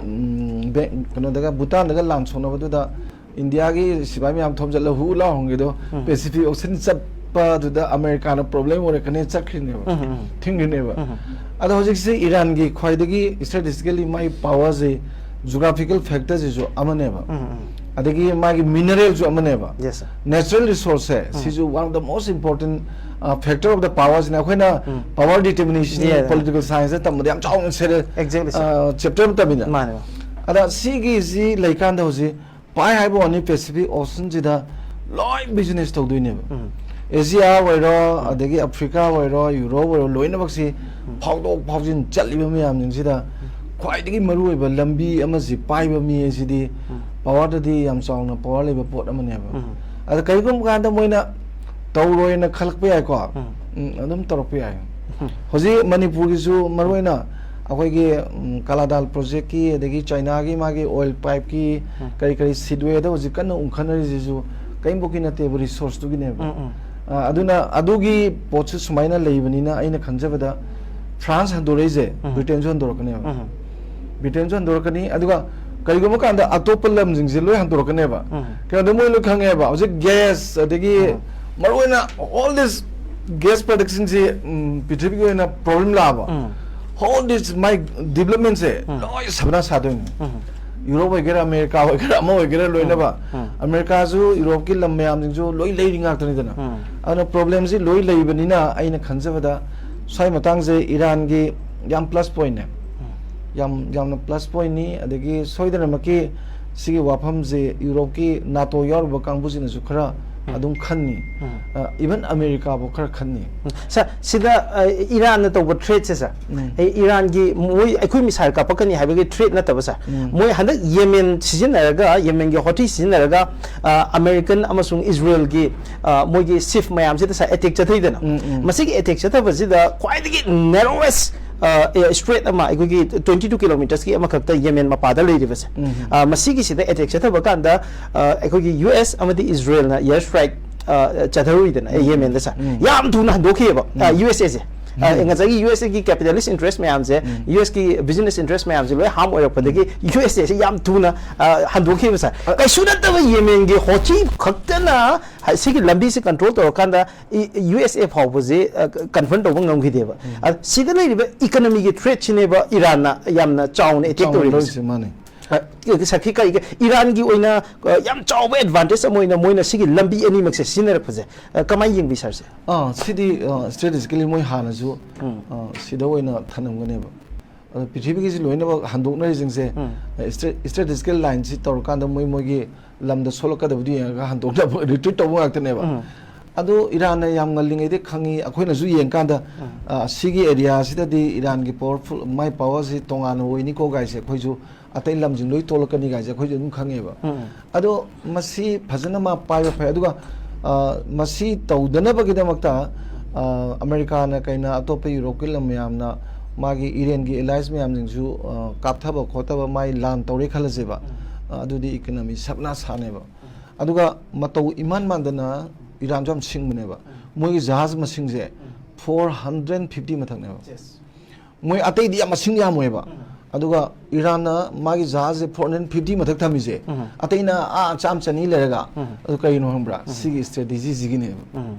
ꯎꯝ, ꯀꯩꯅꯣꯗꯒ ꯚꯨꯇꯥꯟꯗꯒ ꯂꯥꯟ ꯁꯣꯛꯅꯕꯗꯨꯗ ꯏꯟꯗꯤꯌꯥꯒꯤ ꯁꯤꯐꯥꯏ ꯃꯌꯥꯝ ꯊꯣꯝꯖꯤꯜꯂ ꯍꯨ ꯂꯥꯎ ꯍꯣꯡꯒꯦꯗꯣ, ꯎꯝ꯫ ꯄꯦꯁꯤꯐꯤꯛ ꯑꯣꯁꯤꯟ ꯆꯠꯄꯗꯨꯗ ꯑꯃꯦꯔꯤꯀꯥꯅ ꯄ꯭ꯔꯣꯕ꯭ꯂꯦꯝ ꯑꯣꯏꯔꯛꯀꯅꯤ ꯆꯠꯈ꯭ꯔꯤꯅꯦꯕ, ꯎꯝ, ꯎꯝ, ꯎꯝ꯫ ꯊꯤꯡꯈ꯭ꯔꯤꯅꯦꯕ꯫ ꯎꯝ, ꯎꯝ꯫ ꯑꯗꯣ ꯍꯧꯖꯤꯛꯁꯦ ꯏꯔꯥꯟꯒꯤ ꯈ꯭ꯋꯥꯏꯗꯒꯤ ꯁ꯭ꯇꯦꯇꯤꯁꯇꯤꯀꯦꯜꯂꯤ ꯃꯥꯒꯤ ꯄꯥꯋꯔꯁꯦ, ꯖꯤꯑꯣꯒ꯭ꯔꯥꯐꯤꯀꯦꯜ ꯐꯦꯛꯇꯔꯁꯤꯁꯨ ꯑꯃꯅꯦꯕ, ꯎꯝ, ꯎꯝ꯫ ꯑꯗꯒꯤ ꯃꯥꯒꯤ ꯃꯤꯅꯔꯦꯜꯁꯨ ꯑꯃꯅꯦꯕ, ꯌꯦꯁ, ꯁꯔ꯫ ꯅꯦꯆꯔꯦꯜ ꯔꯤꯁꯣꯔꯁꯁꯦ, ꯎꯝ꯫ ꯁꯤꯁꯨ one of the most important, uh, factor of the power ꯁꯤꯅ ꯑꯩꯈꯣꯏꯅ ꯎꯝ꯫ ꯄꯥꯋꯔ ꯗꯤꯇꯔꯃꯤꯅꯦꯁꯟ ꯌꯦ, ꯌꯦ꯫ ꯄꯣꯂꯤꯇꯤꯀꯦꯜ ꯁꯥꯏꯟꯁꯇ ꯇꯝꯕꯗ ꯌꯥꯝ ꯆꯥꯎꯅ ꯁꯦꯔꯦ-, ꯑꯦꯛꯖꯦꯛꯂꯤ, ꯁꯔ꯫ ꯑ, ꯆꯦꯞꯇꯔ ꯑꯃ ꯇꯝꯃꯤꯅ꯫ ꯃꯥꯅꯦ, ꯃꯥꯅꯦ꯫ ꯑꯗ ꯁꯤꯒꯤꯁꯤ ꯂꯩꯀꯥꯟꯗ ꯍꯧꯖꯤꯛ ꯄꯥꯏ ꯍꯥꯏꯕ ꯋꯥꯅꯤ, ꯄꯦꯁꯤꯐꯤꯛ ꯑꯣꯁꯟꯁꯤꯗ ꯂꯣꯏ ꯕꯤꯖꯤꯅꯦꯁ ꯇꯧꯗꯣꯏꯅꯦꯕ꯫ ꯎꯝ꯫ ꯑꯦꯁꯤꯌꯥ ꯑꯣꯏꯔꯣ, ꯑꯗꯒꯤ ꯑꯐ꯭ꯔꯤꯀꯥ ꯑꯣꯏꯔꯣ, ꯌꯨꯔꯣꯞ ꯑꯣꯏꯔꯣ, ꯂꯣꯏꯅꯃꯛꯁꯤ ꯎꯝ꯫ ꯐꯥꯎꯗꯣꯛ ꯐꯥꯎꯖꯤꯟ ꯆꯠꯂꯤꯕ ꯃꯌꯥꯝꯁꯤꯡꯁꯤꯗ ꯎꯝ꯫ ꯈ꯭ꯋꯥꯏꯗꯒꯤ ꯃꯔꯨꯑꯣꯏꯕ ꯂꯝꯕꯤ ꯑꯃꯁꯤ ꯄꯥꯏꯕ ꯃꯤ ꯑꯁꯤꯗꯤ ꯎꯝ꯫ ꯄꯥꯋꯔꯗꯗꯤ ꯌꯥꯝ ꯆꯥꯎꯅ ꯄꯥꯋꯔ ꯂꯩꯕ ꯄꯣꯠ ꯑꯃꯅꯦꯕ꯫ ꯎꯝ꯫ ꯑꯗ ꯀꯔꯤꯒꯨꯝꯕ ꯀꯥꯟꯗ ꯃꯣꯏꯅ ꯇꯧꯔꯣꯏꯅ ꯈꯜꯂꯛꯄ ꯌꯥꯏꯀꯣ꯫ ꯎꯝ꯫ ꯎꯝ, ꯑꯗꯨꯝ ꯇꯧꯔꯛꯄ ꯌꯥꯏ꯫ ꯎꯝ꯫ ꯍꯧꯖꯤꯛ ꯃꯅꯤꯄꯨꯔꯒꯤꯁꯨ ꯃꯔꯨꯑꯣꯏꯅ ꯑꯩꯈꯣꯏꯒꯤ, ꯎꯝ, ꯀꯂꯥꯗꯥꯜ ꯄ꯭ꯔꯣꯖꯦꯛꯀꯤ, ꯑꯗꯒꯤ ꯆꯥꯏꯅꯥꯒꯤ ꯃꯥꯒꯤ ꯑꯣꯏꯜ ꯄꯥꯏꯞꯀꯤ ꯎꯝ꯫ ꯀꯔꯤ ꯀꯔꯤ ꯁꯤꯗꯋꯦꯗ ꯍꯧꯖꯤꯛ ꯀꯟꯅ ꯎꯪꯈꯠꯅꯔꯤꯁꯤꯁꯨ ꯀꯔꯤꯝꯐꯥꯎꯀꯤ ꯅꯠꯇꯦꯕ, ꯔꯤꯁꯣꯔꯁꯇꯨꯒꯤꯅꯦꯕ꯫ ꯎꯝ, ꯎꯝ꯫ ꯑ, ꯑꯗꯨꯅ ꯑꯗꯨꯒꯤ ꯄꯣꯠꯁꯨ ꯁꯨꯃꯥꯏꯅ ꯂꯩꯕꯅꯤꯅ ꯑꯩꯅ ꯈꯟꯖꯕꯗ ꯐ꯭ꯔꯥꯟꯁ ꯍꯟꯗꯣꯔꯛꯏꯁꯦ ꯎꯝ꯫ ꯕ꯭ꯔꯤꯇꯦꯟꯁꯨ ꯍꯟꯗꯣꯔꯛꯀꯅꯦꯕ꯫ ꯎꯝ꯫ ꯕ꯭ꯔꯤꯇꯦꯟꯁꯨ ꯍꯟꯗꯣꯔꯛꯀꯅꯤ, ꯑꯗꯨꯒ ꯀꯔꯤꯒꯨꯝꯕ ꯀꯥꯟꯗ ꯑꯇꯣꯞꯄ ꯂꯝꯁꯤꯡꯁꯦ ꯂꯣꯏ ꯍꯟꯗꯣꯔꯛꯀꯅꯦꯕ꯫ ꯎꯝ꯫ ꯀꯩꯅꯣꯗ ꯃꯣꯏ ꯂꯣꯏ ꯈꯪꯉꯦꯕ, ꯍꯧꯖꯤꯛ ꯒ꯭ꯌꯥꯁ, ꯑꯗꯒꯤ ꯎꯝ꯫ ꯃꯔꯨꯑꯣꯏꯅ all this gas productionꯁꯤ, ꯎꯝ, ꯄ꯭ꯔꯤꯊꯤꯕꯤꯒꯤ ꯑꯣꯏꯅ ꯄ꯭ꯔꯣꯕ꯭ꯂꯦꯝ ꯂꯥꯛꯑꯕ, ꯎꯝ꯫ All this ꯃꯥꯏ ꯗꯤꯕ꯭ꯂꯞꯃꯦꯟꯁꯦ ꯎꯝ꯫ ꯂꯣꯏ ꯁꯕꯅꯥ ꯁꯥꯗꯣꯏꯅꯤ꯫ ꯎꯝ꯫ ꯌꯨꯔꯣꯞ ꯑꯣꯏꯒꯦꯔꯥ, ꯑꯃꯦꯔꯤꯀꯥ ꯑꯣꯏꯒꯦꯔꯥ, ꯑꯃ ꯑꯣꯏꯒꯦꯔꯥ, ꯎꯝ꯫ ꯂꯣꯏꯅꯃꯛ꯫ ꯎꯝ꯫ ꯑꯃꯦꯔꯤꯀꯥꯁꯨ, ꯌꯨꯔꯣꯞꯀꯤ ꯂꯝ ꯃꯌꯥꯝꯁꯤꯡꯁꯨ ꯂꯣꯏ ꯂꯩꯔꯤ ꯉꯥꯛꯇꯅꯤꯗꯅ꯫ ꯎꯝ꯫ ꯑꯗꯨꯅ ꯄ꯭ꯔꯣꯕ꯭ꯂꯦꯝꯁꯤ ꯂꯣꯏ ꯂꯩꯕꯅꯤꯅ ꯑꯩꯅ ꯈꯟꯖꯕꯗ ꯁ꯭ꯋꯥꯏ ꯃꯇꯥꯡꯁꯦ ꯏꯔꯥꯟꯒꯤ ꯌꯥꯝ ꯄ꯭ꯂꯁ ꯄꯣꯏꯟꯅꯦ꯫ ꯎꯝ꯫ ꯌꯥꯝ, ꯌꯥꯝꯅ ꯄ꯭ꯂꯁ ꯄꯣꯏꯟꯅꯤ꯫ ꯑꯗꯒꯤ ꯁꯣꯏꯗꯅꯃꯛꯀꯤ ꯁꯤꯒꯤ ꯋꯥꯐꯝꯁꯦ ꯌꯨꯔꯣꯞꯀꯤ ꯅꯥꯇꯣ ꯌꯥꯎꯔꯤꯕ ꯀꯥꯡꯕꯨꯁꯤꯅꯁꯨ ꯈꯔ ꯎꯝ꯫ ꯑꯗꯨꯝ ꯈꯟꯅꯤ꯫ ꯎꯝ꯫ ꯑ, ꯏꯚꯟ ꯑꯃꯦꯔꯤꯀꯥꯕꯨ ꯈꯔ ꯈꯟꯅꯤ꯫ ꯎꯝ꯫ ꯁꯥꯔ, ꯁꯤꯗ, ꯑ, ꯏꯔꯥꯟꯅ ꯇꯧꯕ ꯊ꯭ꯔꯦꯠꯁꯦ, ꯁꯥꯔ, ꯎꯝ꯫ ꯑꯩ ꯏꯔꯥꯟꯒꯤ ꯃꯣꯏ, ꯑꯩꯈꯣꯏ ꯃꯤꯁꯥꯏꯜ ꯀꯥꯞꯄꯛꯀꯅꯤ ꯍꯥꯏꯕꯒꯤ ꯊ꯭ꯔꯦꯠ ꯅꯠꯇꯕ, ꯁꯥꯔ, ꯎꯝ꯫ ꯃꯣꯏ ꯍꯟꯗꯛ ꯌꯦꯃꯦꯟ ꯁꯤꯖꯤꯟꯅꯔꯒ, ꯌꯦꯃꯦꯟꯒꯤ ꯍꯣꯊꯤ ꯁꯤꯖꯤꯟꯅꯔꯒ, ꯑ, ꯑꯃꯦꯔꯤꯀꯟ ꯑꯃꯁꯨꯡ ꯏꯖꯔꯦꯜꯒꯤ, ꯑ, ꯃꯣꯏꯒꯤ ꯁꯤꯞ ꯃꯌꯥꯝꯁꯤꯗ, ꯁꯥꯔ, ꯑꯦꯇꯦꯛ ꯆꯠꯊꯩꯗꯅ꯫ ꯎꯝ, ꯎꯝ꯫ ꯃꯁꯤꯒꯤ ꯑꯦꯇꯦꯛ ꯆꯠꯊꯕꯁꯤꯗ ꯈ꯭ꯋꯥꯏꯗꯒꯤ ꯅꯦꯔꯣꯋꯦꯁ, ꯑ, ꯑꯦ, ꯁ꯭ꯇ꯭ꯔꯦꯠ ꯑꯃ, ꯑꯩꯈꯣꯏꯒꯤ twenty two kilometersꯀꯤ ꯑꯃꯈꯛꯇ ꯌꯦꯃꯦꯟ ꯃꯄꯥꯗ ꯂꯩꯔꯤꯕꯁꯦ꯫ ꯎꯝ꯫ ꯑ, ꯃꯁꯤꯒꯤꯁꯤꯗ ꯑꯦꯇꯦꯛ ꯆꯠꯊꯕ ꯀꯥꯟꯗ, ꯑ, ꯑꯩꯈꯣꯏꯒꯤ ꯌꯨ ꯑꯦꯁ ꯑꯃꯗꯤ ꯏꯖꯔꯦꯜꯅ ꯑꯦꯌꯔ ꯁ꯭ꯇ꯭ꯔꯥꯏꯛ, ꯑ, ꯆꯠꯊꯔꯨꯏꯗꯅ, ꯑꯦ, ꯎꯝ꯫ ꯌꯦꯃꯦꯟꯗ, ꯁꯥꯔ꯫ ꯎꯝ꯫ ꯌꯥꯝ ꯊꯨꯅ ꯍꯟꯗꯣꯛꯈꯤꯑꯕ, ꯑ, ꯎꯝ꯫ ꯌꯨ ꯑꯦꯁ ꯑꯦꯁꯦ꯫ ꯑ, ꯉꯁꯥꯏꯒꯤ ꯌꯨ ꯑꯦꯁ ꯑꯦꯒꯤ ꯀꯦꯄꯤꯇꯦꯂꯤꯁ ꯏꯟꯇꯔꯦꯁ ꯃꯌꯥꯝꯁꯦ, ꯌꯨ ꯑꯦꯁꯀꯤ ꯕꯤꯖꯤꯅꯦꯁ ꯏꯟꯇꯔꯦꯁ ꯃꯌꯥꯝꯁꯦ ꯂꯣꯏ ꯍꯥꯔꯝ ꯑꯣꯏꯔꯛꯄꯗꯒꯤ ꯌꯨ ꯑꯦꯁ ꯑꯦꯁꯦ ꯌꯥꯝ ꯊꯨꯅ, ꯑ, ꯍꯟꯗꯣꯛꯈꯤꯕ, ꯁꯥꯔ꯫ ꯀꯩꯁꯨ ꯅꯠꯇꯕ ꯌꯦꯃꯦꯟꯒꯤ ꯍꯣꯊꯤ ꯈꯛꯇꯅ ꯍꯥꯏ-, ꯁꯤꯒꯤ ꯂꯝꯕꯤꯁꯤ ꯀꯟꯇ꯭ꯔꯣꯜ ꯇꯧꯔꯀꯥꯟꯗ ꯌꯨ ꯑꯦꯁ ꯑꯦ ꯐꯥꯎꯕꯁꯦ, ꯑ, ꯀꯟꯐ꯭ꯔꯟ ꯇꯧꯕ ꯉꯝꯈꯤꯗꯦꯕ꯫ ꯑ, ꯁꯤꯗ ꯂꯩꯔꯤꯕ ꯏꯀꯅꯃꯤꯒꯤ ꯊ꯭ꯔꯦꯠꯁꯤꯅꯦꯕ ꯏꯔꯥꯟꯅ ꯌꯥꯝꯅ ꯆꯥꯎꯅ ꯑꯦꯇꯦꯛ ꯆꯥꯎꯅ ꯇꯧꯔꯤꯕꯁꯦ꯫ ꯂꯧꯔꯤꯁꯦ, ꯃꯥꯅꯦ꯫ ꯑ, ꯁꯥꯔ, ꯀꯩ-, ꯀꯩ-, ꯏꯔꯥꯟꯒꯤ ꯑꯣꯏꯅ, ꯑ, ꯌꯥꯝ ꯆꯥꯎꯕ ꯑꯦꯗꯚꯥꯟꯇꯦꯖ ꯑꯃ ꯑꯣꯏꯅ ꯃꯣꯏꯅ ꯁꯤꯒꯤ ꯂꯝꯕꯤ ꯑꯅꯤꯃꯛꯁꯦ ꯁꯤꯖꯤꯟꯅꯔꯛꯄꯁꯦ, ꯑ, ꯀꯃꯥꯏꯅ ꯌꯦꯡꯕꯤ, ꯁꯥꯔꯁꯦ? ꯑꯥ, ꯁꯤꯗꯤ, ꯑ, ꯁ꯭ꯇ꯭ꯔꯦꯇꯦꯖꯤꯀꯦꯂꯤ ꯃꯣꯏ ꯍꯥꯟꯅꯁꯨ, ꯑ, ꯁꯤꯗ ꯑꯣꯏꯅ ꯊꯅꯝꯒꯅꯦꯕ꯫ ꯑꯗꯣ ꯄ꯭ꯔꯤꯊꯤꯕꯤꯒꯤꯁꯤ ꯂꯣꯏꯅꯃꯛ ꯍꯟꯗꯣꯛꯅꯔꯤꯁꯤꯡꯁꯦ, ꯑ, ꯁ꯭ꯇ꯭ꯔꯦ-, ꯁ꯭ꯇ꯭ꯔꯦꯇꯦꯖꯤꯀꯦꯜ ꯂꯥꯏꯟꯁꯤ ꯇꯧꯔꯀꯥꯟꯗ ꯃꯣꯏ ꯃꯣꯏꯒꯤ ꯂꯝꯗ ꯁꯣꯛꯂꯛꯀꯗꯕꯗꯨ ꯌꯦꯡꯉꯒ ꯍꯟꯗꯣꯛꯅꯕ, ꯔꯤꯇ꯭ꯔꯤꯠ ꯇꯧꯕ ꯉꯥꯛꯇꯅꯦꯕ꯫ ꯑꯗꯣ ꯏꯔꯥꯟꯅ ꯌꯥꯝ ꯉꯜꯂꯤꯉꯩꯗ ꯈꯪꯉꯤ, ꯑꯩꯈꯣꯏꯅꯁꯨ ꯌꯦꯡꯀꯥꯟꯗ, ꯑ, ꯁꯤꯒꯤ ꯑꯦꯔꯤꯌꯥꯁꯤꯗꯗꯤ ꯏꯔꯥꯟꯒꯤ ꯄꯥꯋꯔꯐꯨꯜ, ꯃꯥꯏ ꯄꯥꯋꯔꯁꯤ ꯇꯣꯉꯥꯟꯅ ꯑꯣꯏꯅꯤꯀꯣ ꯒꯥꯏꯁꯦ ꯑꯩꯈꯣꯏꯁꯨ ꯑꯇꯩ ꯂꯝꯁꯤꯡ ꯂꯣꯏ ꯇꯣꯛꯂꯛꯀꯅꯤ ꯒꯥꯏꯁꯦ ꯑꯩꯈꯣꯏꯁꯨ ꯑꯗꯨꯝ ꯈꯪꯉꯦꯕ꯫ ꯑꯗꯣ ꯃꯁꯤ ꯐꯖꯅ ꯃꯥ ꯄꯥꯏꯕ ꯐꯩ꯫ ꯑꯗꯨꯒ, ꯑ, ꯃꯁꯤ ꯇꯧꯗꯅꯕꯒꯤꯗꯃꯛꯇ, ꯑ, ꯑꯃꯦꯔꯤꯀꯥꯅ ꯀꯩꯅ ꯑꯇꯣꯞꯄ ꯌꯨꯔꯣꯞꯀꯤ ꯂꯝ ꯃꯌꯥꯝꯅ ꯃꯥꯒꯤ ꯏꯔꯦꯟꯒꯤ ꯑꯦꯂꯥꯏꯁ ꯃꯌꯥꯝꯁꯤꯡꯁꯨ, ꯑ, ꯀꯥꯞꯊꯕ ꯈꯣꯠꯊꯕ ꯃꯥꯏ ꯂꯥꯟ ꯇꯧꯔꯦ ꯈꯜꯂꯁꯦꯕ꯫ ꯑ, ꯑꯗꯨꯗꯤ ꯏꯀꯅꯃꯤ ꯁꯞꯅꯥ ꯁꯥꯅꯦꯕ꯫ ꯑꯗꯨꯒ ꯃꯇꯧ ꯏꯃꯥꯟ ꯃꯥꯟꯗꯅ ꯏꯔꯥꯟꯁꯨ ꯌꯥꯝ ꯁꯤꯡꯕꯅꯦꯕ꯫ ꯃꯣꯏꯒꯤ ꯖꯍꯥꯖ ꯃꯁꯤꯡꯁꯦ four hundred fifty ꯃꯊꯛꯅꯦꯕ꯫ ꯃꯣꯏ ꯑꯇꯩꯗꯤ ꯌꯥꯝ ꯃꯁꯤꯡ ꯌꯥꯝꯃꯣꯏꯕ꯫ ꯑꯗꯨꯒ ꯏꯔꯥꯟꯅ ꯃꯥꯒꯤ ꯖꯍꯥꯖꯁꯦ four hundred fifty ꯃꯊꯛ ꯊꯝꯃꯤꯁꯦ, ꯑꯇꯩꯅ ꯑꯥ ꯆꯥꯝ ꯆꯅꯤ ꯂꯩꯔꯒ, ꯑꯗꯨ ꯀꯩꯅꯣ ꯈꯪꯕ꯭ꯔꯥ? ꯁꯤꯒꯤ ꯁ꯭ꯇ꯭ꯔꯦꯇꯦꯖꯤꯁꯤꯒꯤꯅꯦꯕ꯫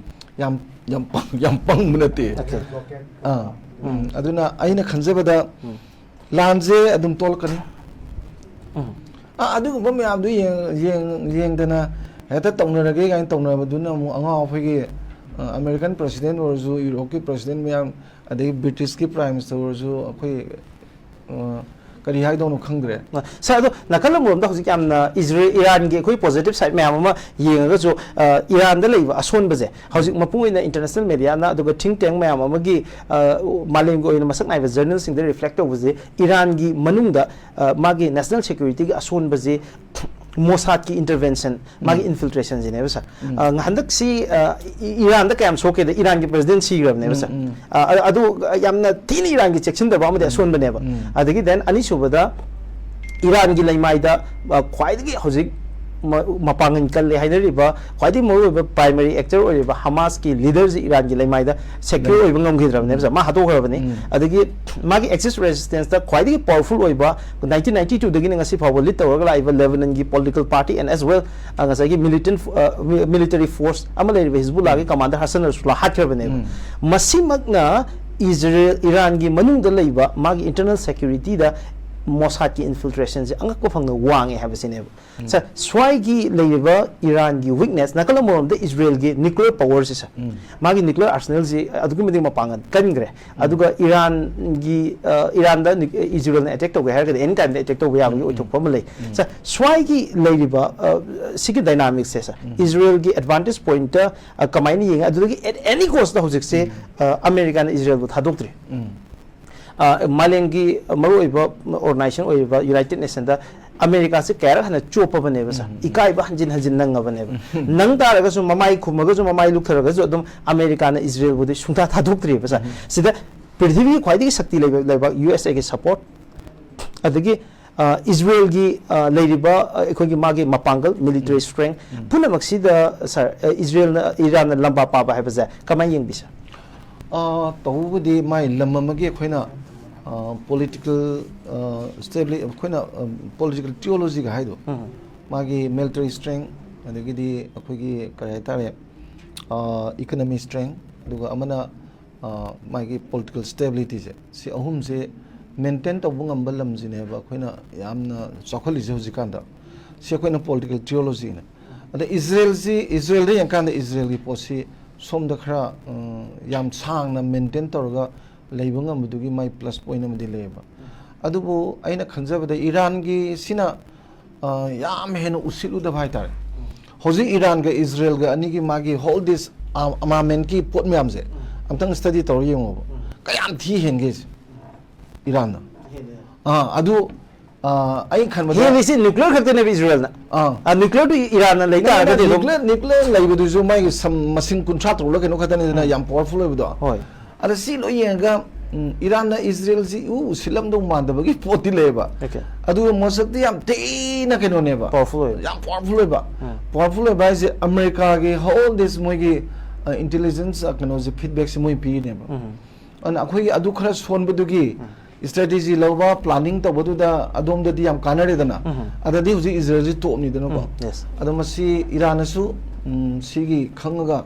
ꯌꯥꯝ, ꯌꯥꯝ ꯄꯪ-, ꯌꯥꯝ ꯄꯪꯕ ꯅꯠꯇꯦ꯫ ꯑꯥ, ꯎꯝ, ꯑꯗꯨꯅ ꯑꯩꯅ ꯈꯟꯖꯕꯗ ꯂꯥꯟꯁꯦ ꯑꯗꯨꯝ ꯇꯣꯛꯂꯛꯀꯅꯤ꯫ ꯑꯥ, ꯑꯗꯨꯒꯨꯝꯕ ꯃꯌꯥꯝꯗꯨ ꯌꯦꯡ-, ꯌꯦꯡ-, ꯌꯦꯡꯗꯅ ꯍꯦꯛꯇ ꯇꯧꯅꯔꯒꯦ ꯀꯥꯏꯅ ꯇꯧꯅꯕꯗꯨꯅ ꯑꯃꯨꯛ ꯑꯉꯥꯎ ꯑꯩꯈꯣꯏꯒꯤ, ꯑ, ꯑꯃꯦꯔꯤꯀꯟ ꯄ꯭ꯔꯁꯤꯗꯦꯟ ꯑꯣꯏꯔꯁꯨ, ꯌꯨꯔꯣꯞꯀꯤ ꯄ꯭ꯔꯁꯤꯗꯦꯟ ꯃꯌꯥꯝ, ꯑꯗꯒꯤ ꯕ꯭ꯔꯤꯇꯤꯁꯀꯤ ꯄ꯭ꯔꯥꯏꯝ ꯃꯤꯅꯤꯁꯇꯔ ꯑꯣꯏꯔꯁꯨ, ꯑꯩꯈꯣꯏ, ꯑ, ꯀꯔꯤ ꯍꯥꯏꯗꯧꯅꯣ ꯈꯪꯗ꯭ꯔꯦ꯫ ꯑ, ꯁꯥꯔ, ꯑꯗꯣ ꯅꯥꯀꯜ ꯑꯃꯔꯣꯝꯗ ꯍꯧꯖꯤꯛ ꯌꯥꯝꯅ ꯏꯖꯔꯦ-, ꯏꯔꯥꯟꯒꯤ ꯑꯩꯈꯣꯏ ꯄꯣꯖꯤꯇꯤꯚ ꯁꯥꯏꯠ ꯃꯌꯥꯝ ꯑꯃ ꯌꯦꯡꯉꯒꯁꯨ, ꯑ, ꯏꯔꯥꯟꯗ ꯂꯩꯕ ꯑꯁꯣꯟꯕꯁꯦ ꯍꯧꯖꯤꯛ ꯃꯄꯨꯡ ꯑꯣꯏꯅ ꯏꯟꯇꯔꯅꯦꯁꯅꯦꯜ ꯃꯦꯗꯤꯌꯥꯅ ꯑꯗꯨꯒ ꯊꯤꯡ ꯇꯦꯡ ꯃꯌꯥꯝ ꯑꯃꯒꯤ, ꯑ, ꯃꯥꯂꯦꯝꯒꯤ ꯑꯣꯏꯅ ꯃꯁꯛ ꯅꯥꯏꯕ ꯖꯔꯅꯦꯜꯁꯤꯡꯗ ꯔꯤꯐ꯭ꯂꯦꯛ ꯇꯧꯕꯁꯦ ꯏꯔꯥꯟꯒꯤ ꯃꯅꯨꯡꯗ, ꯑ, ꯃꯥꯒꯤ ꯅꯦꯁꯅꯦꯜ ꯁꯦꯀ꯭ꯌꯨꯔꯤꯇꯤꯒꯤ ꯑꯁꯣꯟꯕꯁꯦ ꯃꯣꯁꯥꯗꯀꯤ ꯏꯟꯇꯔꯚꯦꯟꯁꯟ, ꯃꯥꯒꯤ ꯏꯟꯐꯤꯜꯇ꯭ꯔꯦꯁꯟꯁꯤꯅꯦꯕ, ꯁꯥꯔ꯫ ꯑ, ꯉꯍꯟꯗꯛꯁꯤ, ꯑ, ꯏ-, ꯏꯔꯥꯟꯗ ꯀꯌꯥꯝ ꯁꯣꯛꯀꯦꯗ ꯏꯔꯥꯟꯒꯤ ꯄ꯭ꯔꯁꯤꯗꯦꯟ ꯁꯤꯈ꯭ꯔꯕꯅꯦꯕ, ꯁꯥꯔ꯫ ꯑ, ꯑ-, ꯑꯗꯨ ꯌꯥꯝꯅ ꯊꯤꯅ ꯏꯔꯥꯟꯒꯤ ꯆꯦꯛꯁꯤꯟꯗꯕ ꯑꯃꯗꯤ ꯑꯁꯣꯟꯕꯅꯦꯕ꯫ ꯑꯗꯒꯤ then ꯑꯅꯤꯁꯨꯕꯗ ꯏꯔꯥꯟꯒꯤ ꯂꯩꯃꯥꯏꯗ, ꯑ, ꯈ꯭ꯋꯥꯏꯗꯒꯤ ꯍꯧꯖꯤꯛ ꯃ- ꯃꯄꯥꯡꯒꯜ ꯀꯜꯂꯦ ꯍꯥꯏꯅꯔꯤꯕ ꯈ꯭ꯋꯥꯏꯗꯒꯤ ꯃꯔꯨꯑꯣꯏꯕ ꯄ꯭ꯔꯥꯏꯃꯔꯤ ꯑꯦꯛꯇꯔ ꯑꯣꯏꯔꯤꯕ ꯍꯃꯥꯁꯀꯤ ꯂꯤꯗꯔꯁꯤ ꯏꯔꯥꯟꯒꯤ ꯂꯩꯃꯥꯏꯗ ꯁꯦꯀ꯭ꯌꯣꯔ ꯑꯣꯏꯕ ꯉꯝꯈꯤꯗ꯭ꯔꯕꯅꯦꯕ ꯁꯥꯔ꯫ ꯃꯥ ꯍꯥꯠꯇꯣꯛꯈ꯭ꯔꯕꯅꯤ꯫ ꯑꯗꯒꯤ ꯃꯥꯒꯤ ꯑꯦꯛꯁꯤꯁ ꯔꯦꯁꯤꯁꯇꯦꯟꯁꯇ ꯈ꯭ꯋꯥꯏꯗꯒꯤ ꯄꯋꯥꯔꯐꯨꯜ ꯑꯣꯏꯕ, ꯅꯥꯏꯟꯇꯤꯟ ꯅꯥꯏꯟꯇꯤ ꯇꯨꯗꯒꯤꯅ ꯉꯁꯤ ꯐꯥꯎꯕ ꯂꯤꯗ ꯇꯧꯔꯒ ꯂꯥꯛꯏꯕ ꯂꯦꯕꯅꯟꯒꯤ political party and as well, ꯑ, ꯉꯁꯥꯏꯒꯤ ꯃꯤꯂꯤꯇꯦꯟ, ꯑ, ꯃꯤ- ꯃꯤꯂꯤꯇꯔꯤ ꯐꯣꯔꯁ ꯑꯃ ꯂꯩꯔꯤꯕ ꯍꯤꯖꯕꯨꯜꯂꯥꯒꯤ ꯀꯃꯥꯟꯗꯔ ꯍꯁꯟ ꯅꯁꯔꯨꯜꯂꯥ ꯍꯥꯠꯈ꯭ꯔꯕꯅꯦꯕ꯫ ꯃꯁꯤꯃꯛꯅ ꯏꯖꯔꯦꯜ, ꯏꯔꯥꯟꯒꯤ ꯃꯅꯨꯡꯗ ꯂꯩꯕ ꯃꯥꯒꯤ ꯏꯟꯇꯔꯅꯦꯜ ꯁꯦꯀ꯭ꯌꯨꯔꯤꯇꯤꯗ ꯃꯣꯁꯥꯗꯀꯤ ꯏꯟꯐꯤꯜꯇ꯭ꯔꯦꯁꯟꯁꯦ ꯑꯉꯛꯄ ꯐꯪꯅ ꯋꯥꯡꯉꯦ ꯍꯥꯏꯕꯁꯤꯅꯦꯕ꯫ ꯁꯥꯔ, ꯁ꯭ꯋꯥꯏꯒꯤ ꯂꯩꯔꯤꯕ ꯏꯔꯥꯟꯒꯤ ꯋꯤꯛꯅꯦꯁ, ꯅꯥꯀꯜ ꯑꯃꯔꯣꯝꯗ ꯏꯖꯔꯦꯜꯒꯤ ꯅ꯭ꯌꯨꯀ꯭ꯂꯤꯌꯔ ꯄꯋꯔꯁꯤ, ꯁꯥꯔ, ꯃꯥꯒꯤ ꯅ꯭ꯌꯨꯀ꯭ꯂꯤꯌꯔ ꯑꯥꯔꯁꯅꯦꯜꯁꯤ ꯑꯗꯨꯛꯀꯤ ꯃꯇꯤꯛ ꯃꯄꯥꯡꯒꯜ ꯀꯟꯈ꯭ꯔꯦ꯫ ꯑꯗꯨꯒ ꯏꯔꯥꯟꯒꯤ, ꯑ, ꯏꯔꯥꯟꯗ ꯅ꯭ꯌꯨ- ꯏꯖꯔꯦꯜꯅ ꯑꯦꯇꯦꯛ ꯇꯧꯒꯦ ꯍꯥꯏꯔꯒꯗꯤ ꯑꯦꯅꯤ ꯇꯥꯏꯝꯗ ꯑꯦꯇꯦꯛ ꯇꯧꯕ ꯌꯥꯕꯒꯤ ꯑꯣꯏꯊꯣꯛꯄ ꯑꯃ ꯂꯩ꯫ ꯁꯥꯔ, ꯁ꯭ꯋꯥꯏꯒꯤ ꯂꯩꯔꯤꯕ, ꯑ, ꯁꯤꯒꯤ ꯗꯥꯏꯅꯥꯃꯤꯛꯁꯁꯦ, ꯁꯥꯔ, ꯏꯖꯔꯦꯜꯒꯤ ꯑꯦꯗꯚꯥꯟꯇꯦꯖ ꯄꯣꯏꯟꯠꯇ, ꯑ, ꯀꯃꯥꯏꯅ ꯌꯦꯡꯉꯤ? ꯑꯗꯨꯗꯒꯤ ꯑꯦꯠ ꯑꯦꯅꯤ ꯀꯣꯁꯇ ꯍꯧꯖꯤꯛꯁꯦ, ꯑ, ꯑꯃꯦꯔꯤꯀꯥꯅ ꯏꯖꯔꯦꯜꯕꯨ ꯊꯥꯗꯣꯛꯇ꯭ꯔꯤ꯫ ꯑ, ꯃꯥꯂꯦꯝꯒꯤ ꯃꯔꯨꯑꯣꯏꯕ ꯑꯣꯔꯒꯅꯥꯏꯖꯦꯁꯟ ꯑꯣꯏꯔꯤꯕ ꯌꯨꯅꯥꯏꯇꯦꯗ ꯅꯦꯁꯟꯗ ꯑꯃꯦꯔꯤꯀꯥꯁꯦ ꯀꯌꯥꯔꯛ ꯍꯟꯅ ꯆꯣꯞꯄꯕꯅꯦꯕ, ꯁꯥꯔ꯫ ꯏꯀꯥꯏꯕ ꯍꯟꯖꯤꯟ ꯍꯟꯖꯤꯟ ꯅꯪꯉꯕꯅꯦꯕ꯫ ꯅꯪ ꯇꯥꯔꯒꯁꯨ, ꯃꯃꯥꯏ ꯈꯨꯝꯃꯒꯁꯨ, ꯃꯃꯥꯏ ꯂꯨꯛꯊꯔꯒꯁꯨ ꯑꯗꯨꯝ ꯑꯃꯦꯔꯤꯀꯥꯅ ꯏꯖꯔꯦꯜꯕꯨꯗꯤ ꯁꯨꯡꯊꯥ ꯊꯥꯗꯣꯛꯇ꯭ꯔꯤꯕ, ꯁꯥꯔ꯫ ꯁꯤꯗ ꯄ꯭ꯔꯤꯊꯤꯕꯤꯒꯤ ꯈ꯭ꯋꯥꯏꯗꯒꯤ ꯁꯛꯇꯤ ꯂꯩꯕ ꯂꯩꯕꯥꯛ ꯌꯨ ꯑꯦꯁ ꯑꯦꯒꯤ ꯁꯄꯣꯔꯠ, ꯑꯗꯒꯤ, ꯑ, ꯏꯖꯔꯦꯜꯒꯤ, ꯑ, ꯂꯩꯔꯤꯕ, ꯑ, ꯑꯩꯈꯣꯏꯒꯤ ꯃꯥꯒꯤ ꯃꯄꯥꯡꯒꯜ, ꯃꯤꯂꯤꯇꯔꯤ ꯁ꯭ꯇꯔꯦꯡ, ꯄꯨꯝꯅꯃꯛꯁꯤꯗ, ꯁꯥꯔ, ꯑ, ꯏꯖꯔꯦꯜꯅ, ꯏꯔꯥꯟꯅ ꯂꯝꯕꯥ ꯄꯥꯕ ꯍꯥꯏꯕꯁꯦ ꯀꯃꯥꯏꯅ ꯌꯦꯡꯕꯤ, ꯁꯥꯔ? ꯑ, ꯇꯧꯕꯕꯨꯗꯤ ꯃꯥꯏ ꯂꯝ ꯑꯃꯒꯤ ꯑꯩꯈꯣꯏꯅ, ꯑ, ꯄꯣꯂꯤꯇꯤꯀꯦꯜ, ꯑ, ꯁ꯭ꯇꯦꯕꯤꯂꯤ-, ꯑꯩꯈꯣꯏꯅ, ꯑ, ꯄꯣꯂꯤꯇꯤꯀꯦꯜ ꯊꯤꯑꯣꯂꯣꯖꯤꯒ ꯍꯥꯏꯗꯣ, ꯃꯥꯒꯤ ꯃꯤꯂꯤꯇꯔꯤ ꯁ꯭ꯇꯔꯦꯡ, ꯑꯗꯒꯤꯗꯤ ꯑꯩꯈꯣꯏꯒꯤ ꯀꯔꯤ ꯍꯥꯏꯇꯥꯔꯦ, ꯑ, ꯏꯀꯣꯅꯣꯃꯤ ꯁ꯭ꯇꯔꯦꯡ, ꯑꯗꯨꯒ ꯑꯃꯅ, ꯑ, ꯃꯥꯒꯤ ꯄꯣꯂꯤꯇꯤꯀꯦꯜ ꯁ꯭ꯇꯦꯕꯤꯂꯤꯇꯤꯁꯦ, ꯁꯤ ꯑꯍꯨꯝꯁꯦ ꯃꯦꯟꯇꯦꯟ ꯇꯧꯕ ꯉꯝꯕ ꯂꯝꯁꯤꯅꯦꯕ ꯑꯩꯈꯣꯏꯅ ꯌꯥꯝꯅ ꯆꯥꯎꯈꯠꯂꯤꯁꯦ ꯍꯧꯖꯤꯛꯀꯥꯟꯗ꯫ ꯁꯤ ꯑꯩꯈꯣꯏꯅ ꯄꯣꯂꯤꯇꯤꯀꯦꯜ ꯊꯤꯑꯣꯂꯣꯖꯤꯅ꯫ ꯑꯗ ꯏꯖꯔꯦꯜꯁꯤ, ꯏꯖꯔꯦꯜꯗ ꯌꯦꯡꯀꯥꯟꯗ ꯏꯖꯔꯦꯜꯒꯤ ꯄꯣꯠꯁꯤ ꯁꯣꯝꯗ ꯈꯔ, ꯎꯝ, ꯌꯥꯝ ꯁꯥꯡꯅ ꯃꯦꯟꯇꯦꯟ ꯇꯧꯔꯒ ꯂꯩꯕ ꯉꯝꯕꯗꯨꯒꯤ ꯃꯥꯏ ꯄ꯭ꯂꯁ ꯄꯣꯏꯟ ꯑꯃꯗꯤ ꯂꯩꯌꯦꯕ꯫ ꯑꯗꯨꯕꯨ ꯑꯩꯅ ꯈꯟꯖꯕꯗ ꯏꯔꯥꯟꯒꯤ ꯁꯤꯅ, ꯑ, ꯌꯥꯝ ꯍꯦꯟꯅ ꯎꯁꯤꯠꯂꯨꯗꯕ ꯍꯥꯏꯇꯥꯔꯦ꯫ ꯍꯧꯖꯤꯛ ꯏꯔꯥꯟꯒ ꯏꯖꯔꯦꯜꯒ ꯑꯅꯤꯒꯤ ꯃꯥꯒꯤ ꯍꯣꯜ ꯗꯤꯁ ꯑꯥꯔꯃꯥꯃꯦꯟꯀꯤ ꯄꯣꯠ ꯃꯌꯥꯝꯁꯦ ꯑꯝꯇꯪ ꯁ꯭ꯇꯗꯤ ꯇꯧꯔ ꯌꯦꯡꯉꯣꯕ꯫ ꯀꯌꯥꯝ ꯊꯤ ꯍꯦꯟꯒꯦ ꯁꯦ ꯏꯔꯥꯟꯅ꯫ ꯑꯥ, ꯑꯗꯨ, ꯑꯥ, ꯑꯩ ꯈꯟꯕꯗ ꯍꯦꯜꯂꯤꯁꯤ ꯅ꯭ꯌꯨꯀ꯭ꯂꯤꯌꯔ ꯈꯛꯇꯅꯦꯕ ꯏꯖꯔꯦꯜꯅ꯫ ꯑꯥ꯫ ꯑ, ꯅ꯭ꯌꯨꯀ꯭ꯂꯤꯌꯔꯗꯨ ꯏꯔꯥꯟꯅ ꯂꯩ ꯇꯥꯔꯒꯗꯤ ꯑꯗꯨꯝ ꯅ꯭ꯌꯨꯀ꯭ꯂꯤꯌꯔ, ꯅ꯭ꯌꯨꯀ꯭ꯂꯤꯌꯔ ꯂꯩꯕꯗꯨꯁꯨ ꯃꯥꯒꯤ ꯁꯝ-, ꯃꯁꯤꯡ ꯀꯨꯟꯊ꯭ꯔꯥ ꯇꯔꯨꯛꯂ ꯀꯩꯅꯣ ꯈꯛꯇꯅꯤꯗꯅ ꯎꯝ꯫ ꯌꯥꯝ ꯄꯥꯋꯔꯐꯨꯜ ꯑꯣꯏꯕꯗꯣ꯫ ꯍꯣꯏ꯫ ꯑꯗ ꯁꯤ ꯂꯣꯏ ꯌꯦꯡꯉꯒ ꯎꯝ, ꯏꯔꯥꯟꯅ ꯏꯖꯔꯦꯜꯁꯤ ꯏꯎ ꯎꯁꯤꯜꯂꯝꯗꯧ ꯃꯥꯟꯗꯕꯒꯤ ꯄꯣꯠꯇꯤ ꯂꯩꯌꯦꯕ꯫ Okay. ꯑꯗꯨꯒ ꯃꯁꯛꯇꯤ ꯌꯥꯝ ꯊꯤꯅ ꯀꯩꯅꯣꯅꯦꯕ, Powerful ꯑꯣꯏꯕ. ꯌꯥꯝ powerful ꯑꯣꯏꯕ꯫ ꯎꯝ. Powerful ꯑꯣꯏꯕ ꯍꯥꯏꯁꯦ ꯑꯃꯦꯔꯤꯀꯥꯒꯤ whole this ꯃꯣꯏꯒꯤ intelligence ꯀꯩꯅꯣꯁꯦ, feedbackꯁꯦ ꯃꯣꯏ ꯄꯤꯔꯤꯅꯦꯕ꯫ ꯎꯝ. ꯑꯗꯨꯅ ꯑꯩꯈꯣꯏꯒꯤ ꯑꯗꯨ ꯈꯔ ꯁꯣꯟꯕꯗꯨꯒꯤ strategy ꯂꯧꯕ, planning ꯇꯧꯕꯗꯨꯗ ꯑꯗꯣꯝꯗꯗꯤ ꯌꯥꯝ ꯀꯥꯟꯅꯔꯦꯗꯅ꯫ ꯎꯝ. ꯑꯗꯗꯤ ꯍꯧꯖꯤꯛ ꯏꯖꯔꯦꯜꯁꯤ ꯇꯣꯞꯅꯤꯗꯅꯀꯣ꯫ ꯎꯝ, yes. ꯑꯗꯣ ꯃꯁꯤ ꯏꯔꯥꯟꯅꯁꯨ ꯎꯝ, ꯁꯤꯒꯤ ꯈꯪꯉꯒ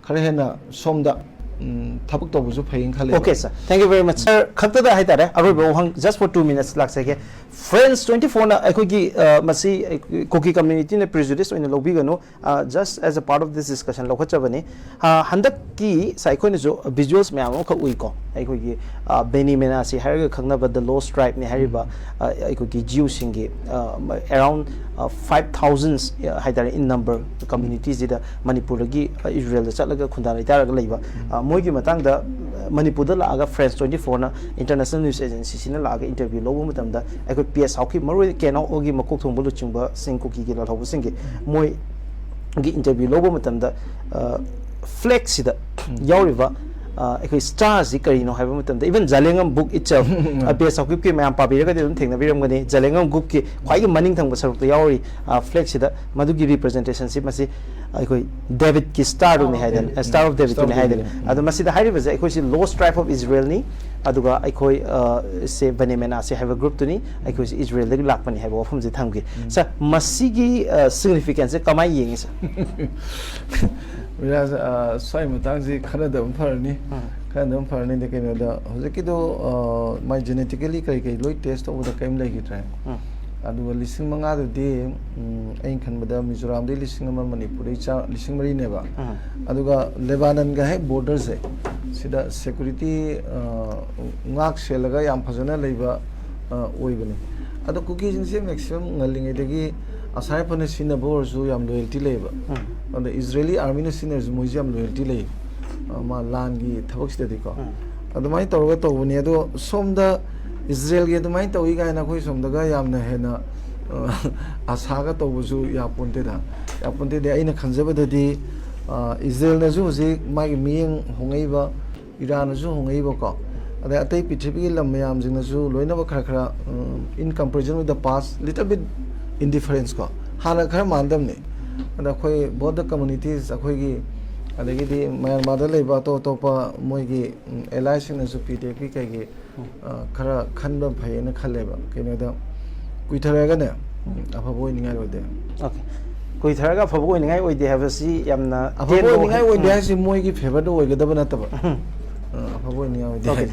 ꯈꯔ ꯍꯦꯟꯅ ꯁꯣꯝꯗ ꯎꯝ, ꯊꯕꯛ ꯇꯧꯕꯁꯨ ꯐꯩꯅ ꯈꯜꯂꯦ꯫ Okay, sir. Thank you very much, sir. ꯈꯛꯇꯗ ꯍꯥꯏꯇꯥꯔꯦ, ꯑꯔꯣꯏꯕ ꯋꯥꯍꯪ, just for two minutes ꯂꯥꯛꯆꯒꯦ꯫ France twenty fourꯅ ꯑꯩꯈꯣꯏꯒꯤ, ꯑ, ꯃꯁꯤ, ꯑ, ꯀꯨꯀꯤ communityꯅ prejudice ꯑꯣꯏꯅ ꯂꯧꯕꯤꯒꯅꯨ, ꯑ, just as a part of this discussion ꯂꯧꯈꯠꯆꯕꯅꯤ꯫ ꯑ, ꯍꯟꯗꯛꯀꯤ ꯁ-, ꯑꯩꯈꯣꯏꯅꯁꯨ visuals ꯃꯌꯥꯝ ꯑꯃꯈꯛ ꯎꯏꯀꯣ, ꯑꯩꯈꯣꯏꯒꯤ, ꯑ, Beni Menassi ꯍꯥꯏꯔꯒ ꯈꯪꯅꯕ the Lost Tribeꯅꯤ ꯍꯥꯏꯔꯤꯕ, ꯑ, ꯑꯩꯈꯣꯏꯒꯤ Jewꯁꯤꯡꯒꯤ, ꯑ, around, ꯑ, five thousand, ꯑ, ꯍꯥꯏꯇꯥꯔꯦ, in number communityꯁꯤꯗ ꯃꯅꯤꯄꯨꯔꯗꯒꯤ, ꯑ, ꯏꯖꯔꯦꯜꯗ ꯆꯠꯂꯒ ꯈꯨꯟꯗꯥ ꯂꯩꯇꯥꯔꯒ ꯂꯩꯕ, ꯑ, ꯃꯣꯏꯒꯤ ꯃꯇꯥꯡꯗ, ꯑ, ꯃꯅꯤꯄꯨꯔꯗ ꯂꯥꯛꯑꯒ France twenty fourꯅ international news agencyꯁꯤꯅ ꯂꯥꯛꯑꯒ interview ꯂꯧꯕ ꯃꯇꯝꯗ ꯑꯩꯈꯣꯏ P S Haokip, ꯃꯔꯨꯑꯣꯏꯅ Ken Haokipꯒꯤ ꯃꯀꯣꯛ ꯊꯣꯡꯕ ꯂꯨꯆꯤꯡꯕꯁꯤꯡ, ꯀꯨꯀꯤꯒꯤ ꯂꯥꯜꯍꯧꯕꯁꯤꯡꯒꯤ, ꯃꯣꯏꯒꯤ interview ꯂꯧꯕ ꯃꯇꯝꯗ, ꯑ, flagꯁꯤꯗ ꯌꯥꯎꯔꯤꯕ, ꯑ, ꯑꯩꯈꯣꯏ starꯁꯤ ꯀꯔꯤꯅꯣ ꯍꯥꯏꯕ ꯃꯇꯝꯗ, even Zalengam book itself, ꯑ, P S Haokipꯀꯤ ꯃꯌꯥꯝ ꯄꯥꯕꯤꯔꯒꯗꯤ ꯑꯗꯨꯝ ꯊꯦꯡꯅꯕꯤꯔꯝꯒꯅꯤ, Zalengam bookꯀꯤ ꯈ꯭ꯋꯥꯏꯒꯤ ꯃꯅꯤꯡ ꯊꯪꯕ ꯁꯔꯨꯛꯇ ꯌꯥꯎꯔꯤ, ꯑ, flagꯁꯤꯗ ꯃꯗꯨꯒꯤ representationꯁꯤ ꯃꯁꯤ ꯑꯩꯈꯣꯏ Davidꯀꯤ starꯗꯨꯅꯤ ꯍꯥꯏꯗꯅ, Star of Davidꯇꯨꯅꯤ ꯍꯥꯏꯗꯅ꯫ ꯑꯗꯣ ꯃꯁꯤꯗ ꯍꯥꯏꯔꯤꯕꯁꯦ ꯑꯩꯈꯣꯏꯁꯤ Lost Tribe of Israelꯅꯤ, ꯑꯗꯨꯒ ꯑꯩꯈꯣꯏ, ꯑ, ꯁꯦ Beni Menassi ꯍꯥꯏꯕ groupꯇꯨꯅꯤ, ꯑꯩꯈꯣꯏꯁꯤ ꯏꯖꯔꯦꯜꯗꯒꯤ ꯂꯥꯛꯄꯅꯤ ꯍꯥꯏꯕ ꯋꯥꯐꯝꯁꯦ ꯊꯝꯒꯦ꯫ Sir, ꯃꯁꯤꯒꯤ, ꯑ, significanceꯁꯦ ꯀꯃꯥꯏꯅ ꯌꯦꯡꯉꯤ, sir? ꯃꯤꯔꯥꯖ, ꯑ, ꯁ꯭ꯋꯥꯏ ꯃꯇꯥꯡꯁꯤ ꯈꯟꯅꯗꯕ ꯐꯔꯅꯤ꯫ ꯈꯟꯅꯗꯕ ꯐꯔꯅꯤꯗꯤ ꯀꯩꯅꯣꯗ, ꯍꯧꯖꯤꯛꯀꯤꯗꯣ, ꯑ, ꯃꯥꯏ genetically ꯀꯔꯤ ꯀꯔꯤ ꯂꯣꯏ test ꯇꯧꯕꯗ ꯀꯔꯤꯝ ꯂꯩꯈꯤꯗ꯭ꯔꯦ꯫ ꯑꯗꯨꯒ ꯂꯤꯁꯤꯡ ꯃꯉꯥꯗꯨꯗꯤ, ꯎꯝ, ꯑꯩꯅ ꯈꯟꯕꯗ ꯃꯤꯖꯣꯔꯥꯝꯗꯩ ꯂꯤꯁꯤꯡ ꯑꯃ, ꯃꯅꯤꯄꯨꯔꯗꯩ ꯆꯥ-, ꯂꯤꯁꯤꯡ ꯃꯔꯤꯅꯦꯕ꯫ ꯑꯗꯨꯒ ꯂꯦꯕꯥꯅꯟꯒ ꯍꯦꯛ borderꯁꯦ, ꯁꯤꯗ security, ꯑ, ꯉꯥꯛ ꯁꯦꯜꯂꯒ ꯌꯥꯝ ꯐꯖꯅ ꯂꯩꯕ, ꯑ, ꯑꯣꯏꯕꯅꯤ꯫ ꯑꯗꯣ ꯀꯨꯀꯤꯁꯤꯡꯁꯦ maximum ꯉꯜꯂꯤꯉꯩꯗꯒꯤ ꯑꯁꯥꯏ ꯐꯅ ꯁꯤꯖꯤꯟꯅꯕ ꯑꯣꯏꯔꯁꯨ ꯌꯥꯝ loyalty ꯂꯩꯌꯦꯕ꯫ ꯑꯗ Israeli armyꯅ ꯁꯤꯖꯤꯟꯅꯔꯁꯨ ꯃꯣꯏꯁꯦ ꯌꯥꯝ loyalty ꯂꯩꯌꯦ꯫ ꯑ, ꯃꯥ ꯂꯥꯟꯒꯤ ꯊꯕꯛꯁꯤꯗꯗꯤꯀꯣ꯫ ꯑꯗꯨꯃꯥꯏꯅ ꯇꯧꯔꯒ ꯇꯧꯕꯅꯤ꯫ ꯑꯗꯣ ꯁꯣꯝꯗ ꯏꯖꯔꯦꯜꯒꯤ ꯑꯗꯨꯃꯥꯏꯅ ꯇꯧꯏ ꯀꯥꯏꯅ ꯑꯩꯈꯣꯏ ꯁꯣꯝꯗꯒ ꯌꯥꯝꯅ ꯍꯦꯟꯅ, ꯑ, ꯑꯁꯥꯒ ꯇꯧꯕꯁꯨ ꯌꯥꯄꯣꯟꯇꯦꯗ꯫ ꯌꯥꯄꯣꯟꯇꯦꯗꯤ ꯑꯩꯅ ꯈꯟꯖꯕꯗꯗꯤ, ꯑ, ꯏꯖꯔꯦꯜꯅꯁꯨ ꯍꯧꯖꯤꯛ ꯃꯥꯒꯤ ꯃꯤꯠꯌꯦꯡ ꯍꯣꯡꯉꯛꯏꯕ, ꯏꯔꯥꯟꯅꯁꯨ ꯍꯣꯡꯉꯛꯏꯕꯀꯣ꯫ ꯑꯗꯩ ꯑꯇꯩ ꯄ꯭ꯔꯤꯊꯤꯕꯤꯒꯤ ꯂꯝ ꯃꯌꯥꯝꯁꯤꯡꯅꯁꯨ ꯂꯣꯏꯅꯃꯛ ꯈꯔ ꯈꯔ, ꯎꯝ, in comparison with the past, little bit indifference ꯀꯣ, ꯍꯥꯟꯅ ꯈꯔ ꯃꯥꯟꯅꯗꯕꯅꯤ꯫ ꯑꯗ ꯑꯩꯈꯣꯏ both the communities, ꯑꯩꯈꯣꯏꯒꯤ, ꯑꯗꯒꯤꯗꯤ ꯃ꯭ꯌꯥꯟꯃꯥꯔꯗ ꯂꯩꯕ ꯑꯇꯣꯞ ꯑꯇꯣꯞꯄ ꯃꯣꯏꯒꯤ, ꯎꯝ, alliesꯁꯤꯡꯅꯁꯨ ꯄꯤ ꯗꯤ ꯑꯦꯐꯀꯤ ꯀꯩꯒꯤ, ꯑ, ꯈꯔ ꯈꯟꯕ ꯐꯩꯌꯦꯅ ꯈꯜꯂꯦꯕ꯫ ꯀꯩꯅꯣꯗ ꯀꯨꯏꯊꯔꯒꯅꯦ, ꯎꯝ, ꯑꯐꯕ ꯑꯣꯏꯅꯤꯡꯉꯥꯏ ꯑꯣꯏꯗꯦ꯫ ꯑꯣꯀꯦ꯫ ꯀꯨꯏꯊꯔꯒ ꯑꯐꯕ ꯑꯣꯏꯅꯤꯡꯉꯥꯏ ꯑꯣꯏꯗꯦ ꯍꯥꯏꯕꯁꯤ ꯌꯥꯝꯅ ꯑꯐꯕ ꯇꯦꯟꯕ ꯑꯣꯏꯅꯤꯡꯉꯥꯏ ꯋꯥꯍꯩ-, ꯑꯣꯏꯗꯦ ꯎꯝ꯫ ꯍꯥꯏꯁꯤ ꯃꯣꯏꯒꯤ ꯐꯦꯚꯔꯗ ꯑꯣꯏꯒꯗꯕ ꯅꯠꯇꯕ꯫ ꯎꯝ꯫ ꯑ, ꯑꯐꯕ ꯑꯣꯏꯅꯤꯡꯉꯥꯏ ꯑꯣꯏꯗꯦ ꯑꯣꯀꯦ꯫ ꯍꯥꯏꯁꯦ꯫